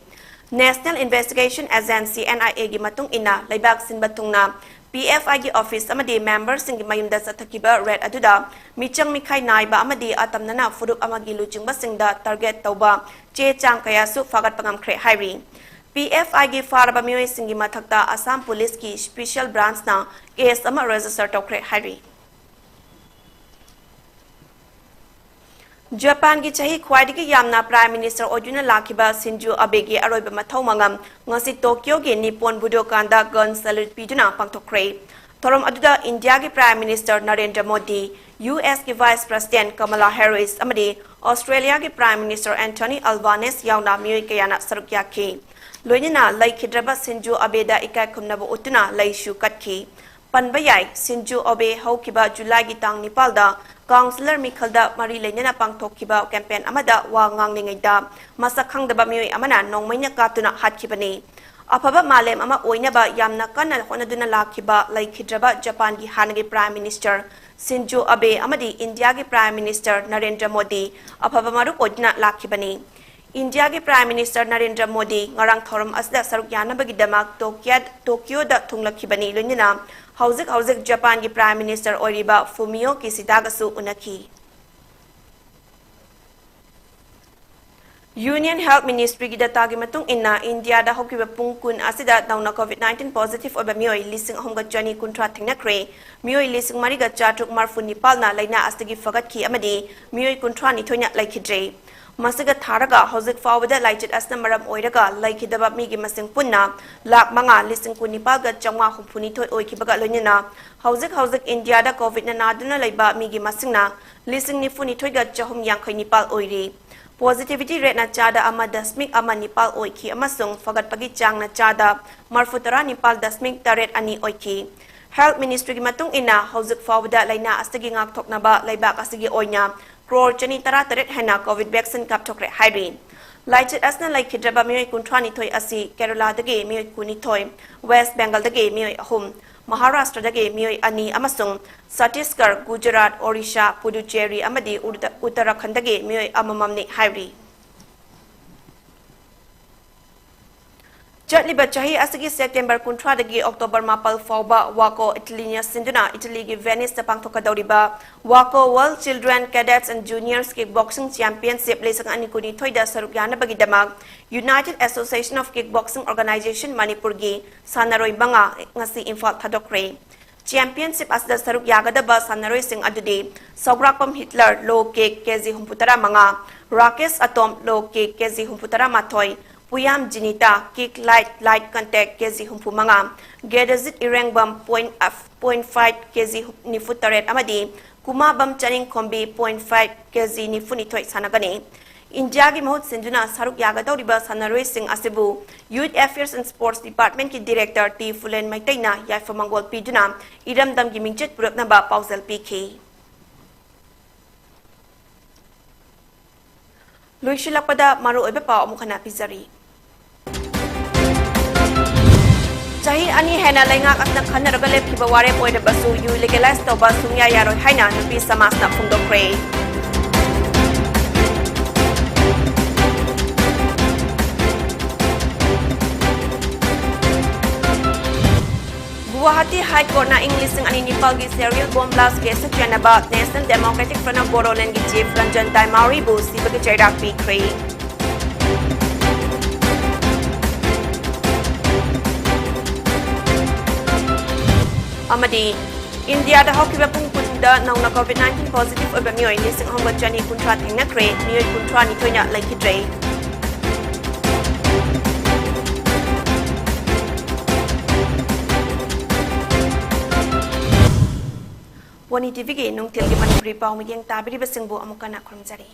National Investigation Agency, NIAꯒꯤ ꯃꯇꯨꯡ ꯏꯟꯅ, ꯂꯩꯕꯥꯛ ꯁꯤꯟꯕ ꯊꯨꯡꯅ PFIꯒꯤ office ꯑꯃꯗꯤ memberꯁꯤꯡꯒꯤ ꯃꯌꯨꯝꯗ ꯆꯠꯊꯈꯤꯕ raid ꯑꯗꯨꯗ ꯃꯤꯆꯪ ꯃꯤꯈꯥꯏ ꯅꯥꯏꯕ ꯑꯃꯗꯤ ꯑꯇꯝꯅꯅ ꯐꯨꯔꯨꯞ ꯑꯃꯒꯤ ꯂꯨꯆꯤꯡꯕꯁꯤꯡꯗ target ꯇꯧꯕ ꯆꯦ ꯆꯥꯡ ꯀꯌꯥꯁꯨ ꯐꯥꯒꯠꯄ ꯉꯝꯈ꯭ꯔꯦ ꯍꯥꯏꯔꯤ꯫ PFIꯒꯤ ꯐꯥꯔꯕ ꯃꯤꯑꯣꯏꯁꯤꯡꯒꯤ ꯃꯊꯛꯇ ꯑꯁꯥꯝ ꯄꯨꯂꯤꯁꯀꯤ special branchꯅ case ꯑꯃ register ꯇꯧꯈ꯭ꯔꯦ ꯍꯥꯏꯔꯤ꯫ ꯖꯄꯥꯟꯒꯤ ꯆꯍꯤ ꯈ꯭ꯋꯥꯏꯗꯒꯤ ꯌꯥꯝꯅ Prime Minister ꯑꯣꯏꯗꯨꯅ ꯂꯥꯛꯈꯤꯕ ꯁꯤꯟꯖꯣ ꯑꯕꯦꯒꯤ ꯑꯔꯣꯏꯕ ꯃꯊꯧ ꯃꯉꯝ ꯉꯁꯤ ꯇꯣꯀꯤꯌꯣꯒꯤ ꯅꯤꯞꯄꯣꯟ ꯕꯨꯗꯣꯀꯥꯟꯗ gun salute ꯄꯤꯗꯨꯅ ꯄꯥꯡꯊꯣꯛꯈ꯭ꯔꯦ꯫ ꯊꯧꯔꯝ ꯑꯗꯨꯗ ꯏꯟꯗꯤꯌꯥꯒꯤ Prime Minister Narendra Modi, USꯀꯤ Vice President Kamala ꯍꯦꯔꯤꯁ ꯑꯃꯗꯤ ꯑꯣꯁꯇ꯭ꯔꯦꯂꯤꯌꯥꯒꯤ Prime Minister ꯑꯦꯟꯊꯣꯅꯤ ꯑꯜꯕꯥꯅꯦꯁ ꯌꯥꯎꯅ ꯃꯤꯑꯣꯏ ꯀꯌꯥꯅ ꯁꯔꯨꯛ ꯌꯥꯈꯤ꯫ ꯂꯣꯏꯅꯅ ꯂꯩꯈꯤꯗ꯭ꯔꯕ ꯁꯤꯟꯖꯣ ꯑꯕꯦꯗ ꯏꯀꯥꯏ ꯈꯨꯝꯅꯕ ꯎꯠꯇꯨꯅ ꯂꯩꯁꯨ ꯀꯠꯈꯤ꯫ ꯄꯟꯕ ꯌꯥꯏ, ꯁꯤꯟꯖꯣ ꯑꯕꯦ ꯍꯧꯈꯤꯕ ꯖꯨꯂꯥꯏꯒꯤ ꯇꯥꯡ ꯅꯤꯄꯥꯜꯗ ꯀꯥꯎꯟꯁꯤꯂꯔ ꯃꯤꯈꯜꯗ ꯃꯔꯤ ꯂꯩꯅꯅ ꯄꯥꯡꯊꯣꯛꯈꯤꯕ ꯀꯦꯝꯄꯦꯟ ꯑꯃꯗ ꯋꯥ ꯉꯥꯡꯂꯤꯉꯩꯗ ꯃꯁꯛ ꯈꯪꯗꯕ ꯃꯤꯑꯣꯏ ꯑꯃꯅ ꯅꯣꯡꯃꯩꯅ ꯀꯥꯞꯇꯨꯅ ꯍꯥꯠꯈꯤꯕꯅꯤ꯫ ꯑꯐꯕ ꯃꯥꯂꯦꯝ ꯑꯃ ꯑꯣꯏꯅꯕ ꯌꯥꯝꯅ ꯀꯟꯅ ꯍꯣꯠꯅꯗꯨꯅ ꯂꯥꯛꯈꯤꯕ ꯂꯩꯈꯤꯗ꯭ꯔꯕ ꯖꯄꯥꯟꯒꯤ ꯍꯥꯟꯅꯒꯤ Prime Minister ꯁꯤꯟꯖꯣ ꯑꯕꯦ ꯑꯃꯗꯤ ꯏꯟꯗꯤꯌꯥꯒꯤ Prime Minister ꯅꯔꯦꯟꯗ꯭ꯔ ꯃꯣꯗꯤ ꯑꯐꯕ ꯃꯔꯨꯞ ꯑꯣꯏꯗꯨꯅ ꯂꯥꯛꯈꯤꯕꯅꯤ꯫ ꯏꯟꯗꯤꯌꯥꯒꯤ Prime Minister ꯅꯔꯦꯟꯗ꯭ꯔ ꯃꯣꯗꯤ ꯉꯔꯥꯡ ꯊꯧꯔꯝ ꯑꯁꯤꯗ ꯁꯔꯨꯛ ꯌꯥꯅꯕꯒꯤꯗꯃꯛ ꯇꯣꯀꯤꯌꯥ-, ꯇꯣꯀꯤꯌꯣꯗ ꯊꯨꯡꯂꯛꯈꯤꯕꯅꯤ, ꯂꯣꯏꯅꯅ ꯍꯧꯖꯤꯛ ꯍꯧꯖꯤꯛ ꯖꯄꯥꯟꯒꯤ Prime Minister ꯑꯣꯏꯔꯤꯕ ꯐꯨꯃꯤꯌꯣ ꯀꯤꯁꯤꯗꯥꯒꯁꯨ ꯎꯅꯈꯤ꯫ Union Health Ministryꯒꯤ dataꯒꯤ ꯃꯇꯨꯡ ꯏꯟꯅ, ꯏꯟꯗꯤꯌꯥꯗ ꯍꯧꯈꯤꯕ ꯄꯨꯡ ꯀꯨꯟ ꯑꯁꯤꯗ ꯅꯧꯅ COVID nineteen positive ꯑꯣꯏꯕ ꯃꯤꯑꯣꯏ ꯂꯤꯁꯤꯡ ꯑꯍꯨꯝꯒ ꯆꯅꯤ ꯀꯨꯟꯊ꯭ꯔꯥ ꯊꯦꯡꯅꯈ꯭ꯔꯦ꯫ ꯃꯤꯑꯣꯏ ꯂꯤꯁꯤꯡ ꯃꯔꯤꯒ ꯆꯥꯇ꯭ꯔꯨꯛ ꯃꯔꯤꯐꯨ ꯅꯤꯄꯥꯜꯅ ꯂꯥꯏꯅꯥ ꯑꯁꯤꯗꯒꯤ ꯐꯒꯠꯈꯤ ꯑꯃꯗꯤ ꯃꯤꯑꯣꯏ ꯀꯨꯟꯊ꯭ꯔꯥ ꯅꯤꯊꯣꯏꯅ ꯂꯩꯈꯤꯗ꯭ꯔꯦ꯫ ꯃꯁꯤꯒ ꯊꯥꯔꯒ ꯍꯧꯖꯤꯛ ꯐꯥꯎꯕꯗ ꯂꯥꯏꯆꯠ ꯑꯁꯤꯅ ꯃꯔꯝ ꯑꯣꯏꯔꯒ ꯂꯩꯈꯤꯗꯕ ꯃꯤꯒꯤ ꯃꯁꯤꯡ ꯄꯨꯟꯅ ꯂꯥꯈ ꯃꯉꯥ ꯂꯤꯁꯤꯡ ꯀꯨꯟꯅꯤꯄꯥꯜꯒ ꯆꯥꯝꯃꯉꯥ ꯍꯨꯝꯐꯨꯅꯤꯊꯣꯏ ꯑꯣꯏꯈꯤꯕꯒ ꯂꯣꯏꯅꯅ ꯍꯧꯖꯤꯛ ꯍꯧꯖꯤꯛ ꯏꯟꯗꯤꯌꯥꯗ COVIDꯅ ꯅꯥꯗꯨꯅ ꯂꯩꯕ ꯃꯤꯒꯤ ꯃꯁꯤꯡꯅ ꯂꯤꯁꯤꯡ ꯅꯤꯐꯨꯅꯤꯊꯣꯏꯒ ꯆꯍꯨꯝ ꯌꯥꯡꯈꯩ ꯅꯤꯄꯥꯜ ꯑꯣꯏꯔꯤ꯫ Positivity rateꯅ ꯆꯥꯗ ꯑꯃ ꯗꯁꯃꯤꯛ ꯑꯃ ꯅꯤꯄꯥꯜ ꯑꯣꯏꯈꯤ ꯑꯃꯁꯨꯡ ꯐꯒꯠꯄꯒꯤ ꯆꯥꯡꯅ ꯆꯥꯗ ꯃꯔꯤꯐꯨ ꯇꯔꯥ ꯅꯤꯄꯥꯜ ꯗꯁꯃꯤꯛ ꯇꯔꯦꯠ ꯑꯅꯤ ꯑꯣꯏꯈꯤ꯫ Health Ministryꯒꯤ ꯃꯇꯨꯡ ꯏꯟꯅ, ꯍꯧꯖꯤꯛ ꯐꯥꯎꯕꯗ ꯂꯥꯏꯅꯥ ꯑꯁꯤꯒꯤ ꯉꯥꯛꯊꯣꯛꯅꯕ ꯂꯩꯕꯥꯛ ꯑꯁꯤꯒꯤ ꯑꯣꯏꯅ ꯀ꯭ꯔꯣꯔ ꯆꯅꯤ ꯇꯔꯥ ꯇꯔꯦꯠ ꯍꯦꯟꯅ COVID vaccine ꯀꯥꯞꯊꯣꯛꯈ꯭ꯔꯦ ꯍꯥꯏꯔꯤ꯫ ꯂꯥꯏꯆꯠ ꯑꯁꯤꯅ ꯂꯩꯈꯤꯗ꯭ꯔꯕ ꯃꯤꯑꯣꯏ ꯀꯨꯟꯊ꯭ꯔꯥ ꯅꯤꯊꯣꯏ ꯑꯁꯤ ꯀꯦꯔꯂꯥꯗꯒꯤ ꯃꯤꯑꯣꯏ ꯀꯨꯟꯅꯤꯊꯣꯏ, ꯋꯦꯁ꯭ꯠ ꯕꯦꯡꯒꯜꯗꯒꯤ ꯃꯤꯑꯣꯏ ꯑꯍꯨꯝ, ꯃꯍꯥꯔꯥꯁ꯭ꯇ꯭ꯔꯗꯒꯤ ꯃꯤꯑꯣꯏ ꯑꯅꯤ ꯑꯃꯁꯨꯡ ꯆꯇꯤꯁꯒꯔ, ꯒꯨꯖꯔꯥꯠ, ꯑꯣꯔꯤꯁꯥ, ꯄꯨꯗꯨꯆꯦꯔꯤ ꯑꯃꯗꯤ ꯎꯔꯗ-, ꯎꯠꯇꯔꯥꯈꯟꯗꯒꯤ ꯃꯤꯑꯣꯏ ꯑꯃꯃꯝꯅꯤ ꯍꯥꯏꯔꯤ꯫ ꯆꯠꯂꯤꯕ ꯆꯍꯤ ꯑꯁꯤꯒꯤ ꯁꯦꯞꯇꯦꯝꯕꯔ ꯀꯨꯟꯊ꯭ꯔꯥꯗꯒꯤ ꯑꯣꯛꯇꯣꯕꯔ ꯃꯥꯄꯜ ꯐꯥꯎꯕ ꯋꯥꯀꯣ ꯏꯇꯂꯤꯅ ꯁꯤꯟꯗꯨꯅ ꯏꯇꯂꯤꯒꯤ ꯚꯦꯅꯤꯁꯇ ꯄꯥꯡꯊꯣꯛꯀꯗꯧꯔꯤꯕ ꯋꯥꯀꯣ World Children, Cadets and Juniors Kickboxing Championship ꯂꯤꯁꯤꯡ ꯑꯅꯤ ꯀꯨꯟꯅꯤꯊꯣꯏꯗ ꯁꯔꯨꯛ ꯌꯥꯅꯕꯒꯤꯗꯃꯛ United Association of Kickboxing Organisation ꯃꯅꯤꯄꯨꯔꯒꯤ ꯁꯥꯟꯅꯔꯣꯏ ꯃꯉꯥ ꯉꯁꯤ ꯏꯝꯐꯥꯜ ꯊꯥꯗꯣꯛꯈ꯭ꯔꯦ꯫ Championship ꯑꯁꯤꯗ ꯁꯔꯨꯛ ꯌꯥꯒꯗꯕ ꯁꯥꯟꯅꯔꯣꯏꯁꯤꯡ ꯑꯗꯨꯗꯤ ꯁꯧꯒ꯭ꯔꯥꯛꯄꯝ ꯍꯤꯠꯂꯔ, low kick, ꯀꯦꯖꯤ ꯍꯨꯝꯐꯨ ꯇꯔꯥ ꯃꯉꯥ, ꯔꯥꯀꯦꯁ ꯑꯇꯣꯝ, low kick, ꯀꯦꯖꯤ ꯍꯨꯝꯐꯨ ꯇꯔꯥ ꯃꯥꯊꯣꯏ, ꯄꯨꯌꯥꯝ Jinita, kick light, light contact, ꯀꯦꯖꯤ ꯍꯨꯝꯐꯨ ꯃꯉꯥ, ꯒꯦꯗꯖꯤꯠ ꯏꯔꯦꯡꯕꯝ, point, point five, ꯀꯦꯖꯤ ꯅꯤꯐꯨ ꯇꯔꯦꯠ, ꯑꯃꯗꯤ ꯀꯨꯃꯥꯕꯝ ꯆꯅꯤꯡꯈꯣꯝꯕꯤ, point five, ꯀꯦꯖꯤ ꯅꯤꯐꯨ ꯅꯤꯊꯣꯏ ꯁꯥꯟꯅꯒꯅꯤ꯫ ꯏꯟꯗꯤꯌꯥꯒꯤ ꯃꯍꯨꯠ ꯁꯤꯟꯗꯨꯅ ꯁꯔꯨꯛ ꯌꯥꯒꯗꯧꯔꯤꯕ ꯁꯥꯟꯅꯔꯣꯏꯁꯤꯡ ꯑꯁꯤꯕꯨ Youth Affairs and Sports Department ꯀꯤ Director ꯇꯤ ꯐꯨꯂꯦꯟ ꯃꯩꯇꯩꯅ ꯌꯥꯏꯐ ꯃꯪꯒꯣꯜ ꯄꯤꯗꯨꯅ ꯏꯔꯝꯗꯝꯒꯤ ꯃꯤꯡꯆꯠ ꯄꯨꯔꯛꯅꯕ ꯄꯥꯎꯖꯦꯜ ꯄꯤꯈꯤ꯫ ꯂꯣꯏꯁꯤꯜꯂꯛꯄꯗ ꯃꯔꯨꯑꯣꯏꯕ ꯄꯥꯎ ꯑꯃꯨꯛ ꯍꯟꯅ ꯄꯤꯖꯔꯤ꯫ ꯆꯍꯤ ꯑꯅꯤ ꯍꯦꯟꯅ ꯂꯩꯉꯥꯛ ꯑꯁꯤꯅ ꯈꯟꯅꯔꯒ ꯂꯦꯞꯈꯤꯕ ꯋꯥꯔꯦꯞ ꯑꯣꯏꯔꯕꯁꯨ ꯌꯨ legalize ꯇꯧꯕ ꯁꯨꯡꯌꯥ ꯌꯥꯔꯣꯏ ꯍꯥꯏꯅ ꯅꯨꯄꯤ ꯁꯃꯥꯖꯅ ꯐꯣꯡꯗꯣꯛꯈ꯭ꯔꯦ꯫ ꯒꯨꯋꯥꯍꯥꯇꯤ High Court ꯅ ꯏꯪ ꯂꯤꯁꯤꯡ ꯑꯅꯤ ꯅꯤꯄꯥꯜꯒꯤ serial bomb blast case ꯆꯦꯟꯅꯕ National Democratic Front of Bodoland ꯒꯤ chief ꯔꯟꯖꯟ ꯗꯥꯏꯃꯥꯎꯔꯤꯕꯨ ꯁꯤꯕꯒꯤ ꯆꯩꯔꯥꯛ ꯄꯤꯈ꯭ꯔꯦ꯫ ꯑꯃꯗꯤ ꯏꯟꯗꯤꯌꯥꯗ ꯍꯧꯈꯤꯕ ꯄꯨꯡ ꯀꯨꯟꯗ ꯅꯧꯅ COVID nineteen positive ꯑꯣꯏꯕ ꯃꯤꯑꯣꯏ ꯂꯤꯁꯤꯡ ꯑꯍꯨꯝꯒ ꯆꯅꯤ ꯀꯨꯟꯊ꯭ꯔꯥ ꯊꯦꯡꯅꯈ꯭ꯔꯦ, ꯃꯤꯑꯣꯏ ꯀꯨꯟꯊ꯭ꯔꯥ ꯅꯤꯊꯣꯏꯅ ꯂꯩꯈꯤꯗ꯭ꯔꯦ꯫ ꯋꯥꯅꯤ ꯇꯤꯚꯤꯒꯤ ꯅꯨꯡꯊꯤꯜꯒꯤ ꯃꯅꯤꯄꯨꯔꯤ ꯄꯥꯎ ꯃꯤꯠꯌꯦꯡ ꯇꯥꯕꯤꯔꯤꯕꯁꯤꯡꯕꯨ ꯑꯃꯨꯛ ꯍꯟꯅ ꯈꯨꯔꯨꯝꯖꯔꯤ꯫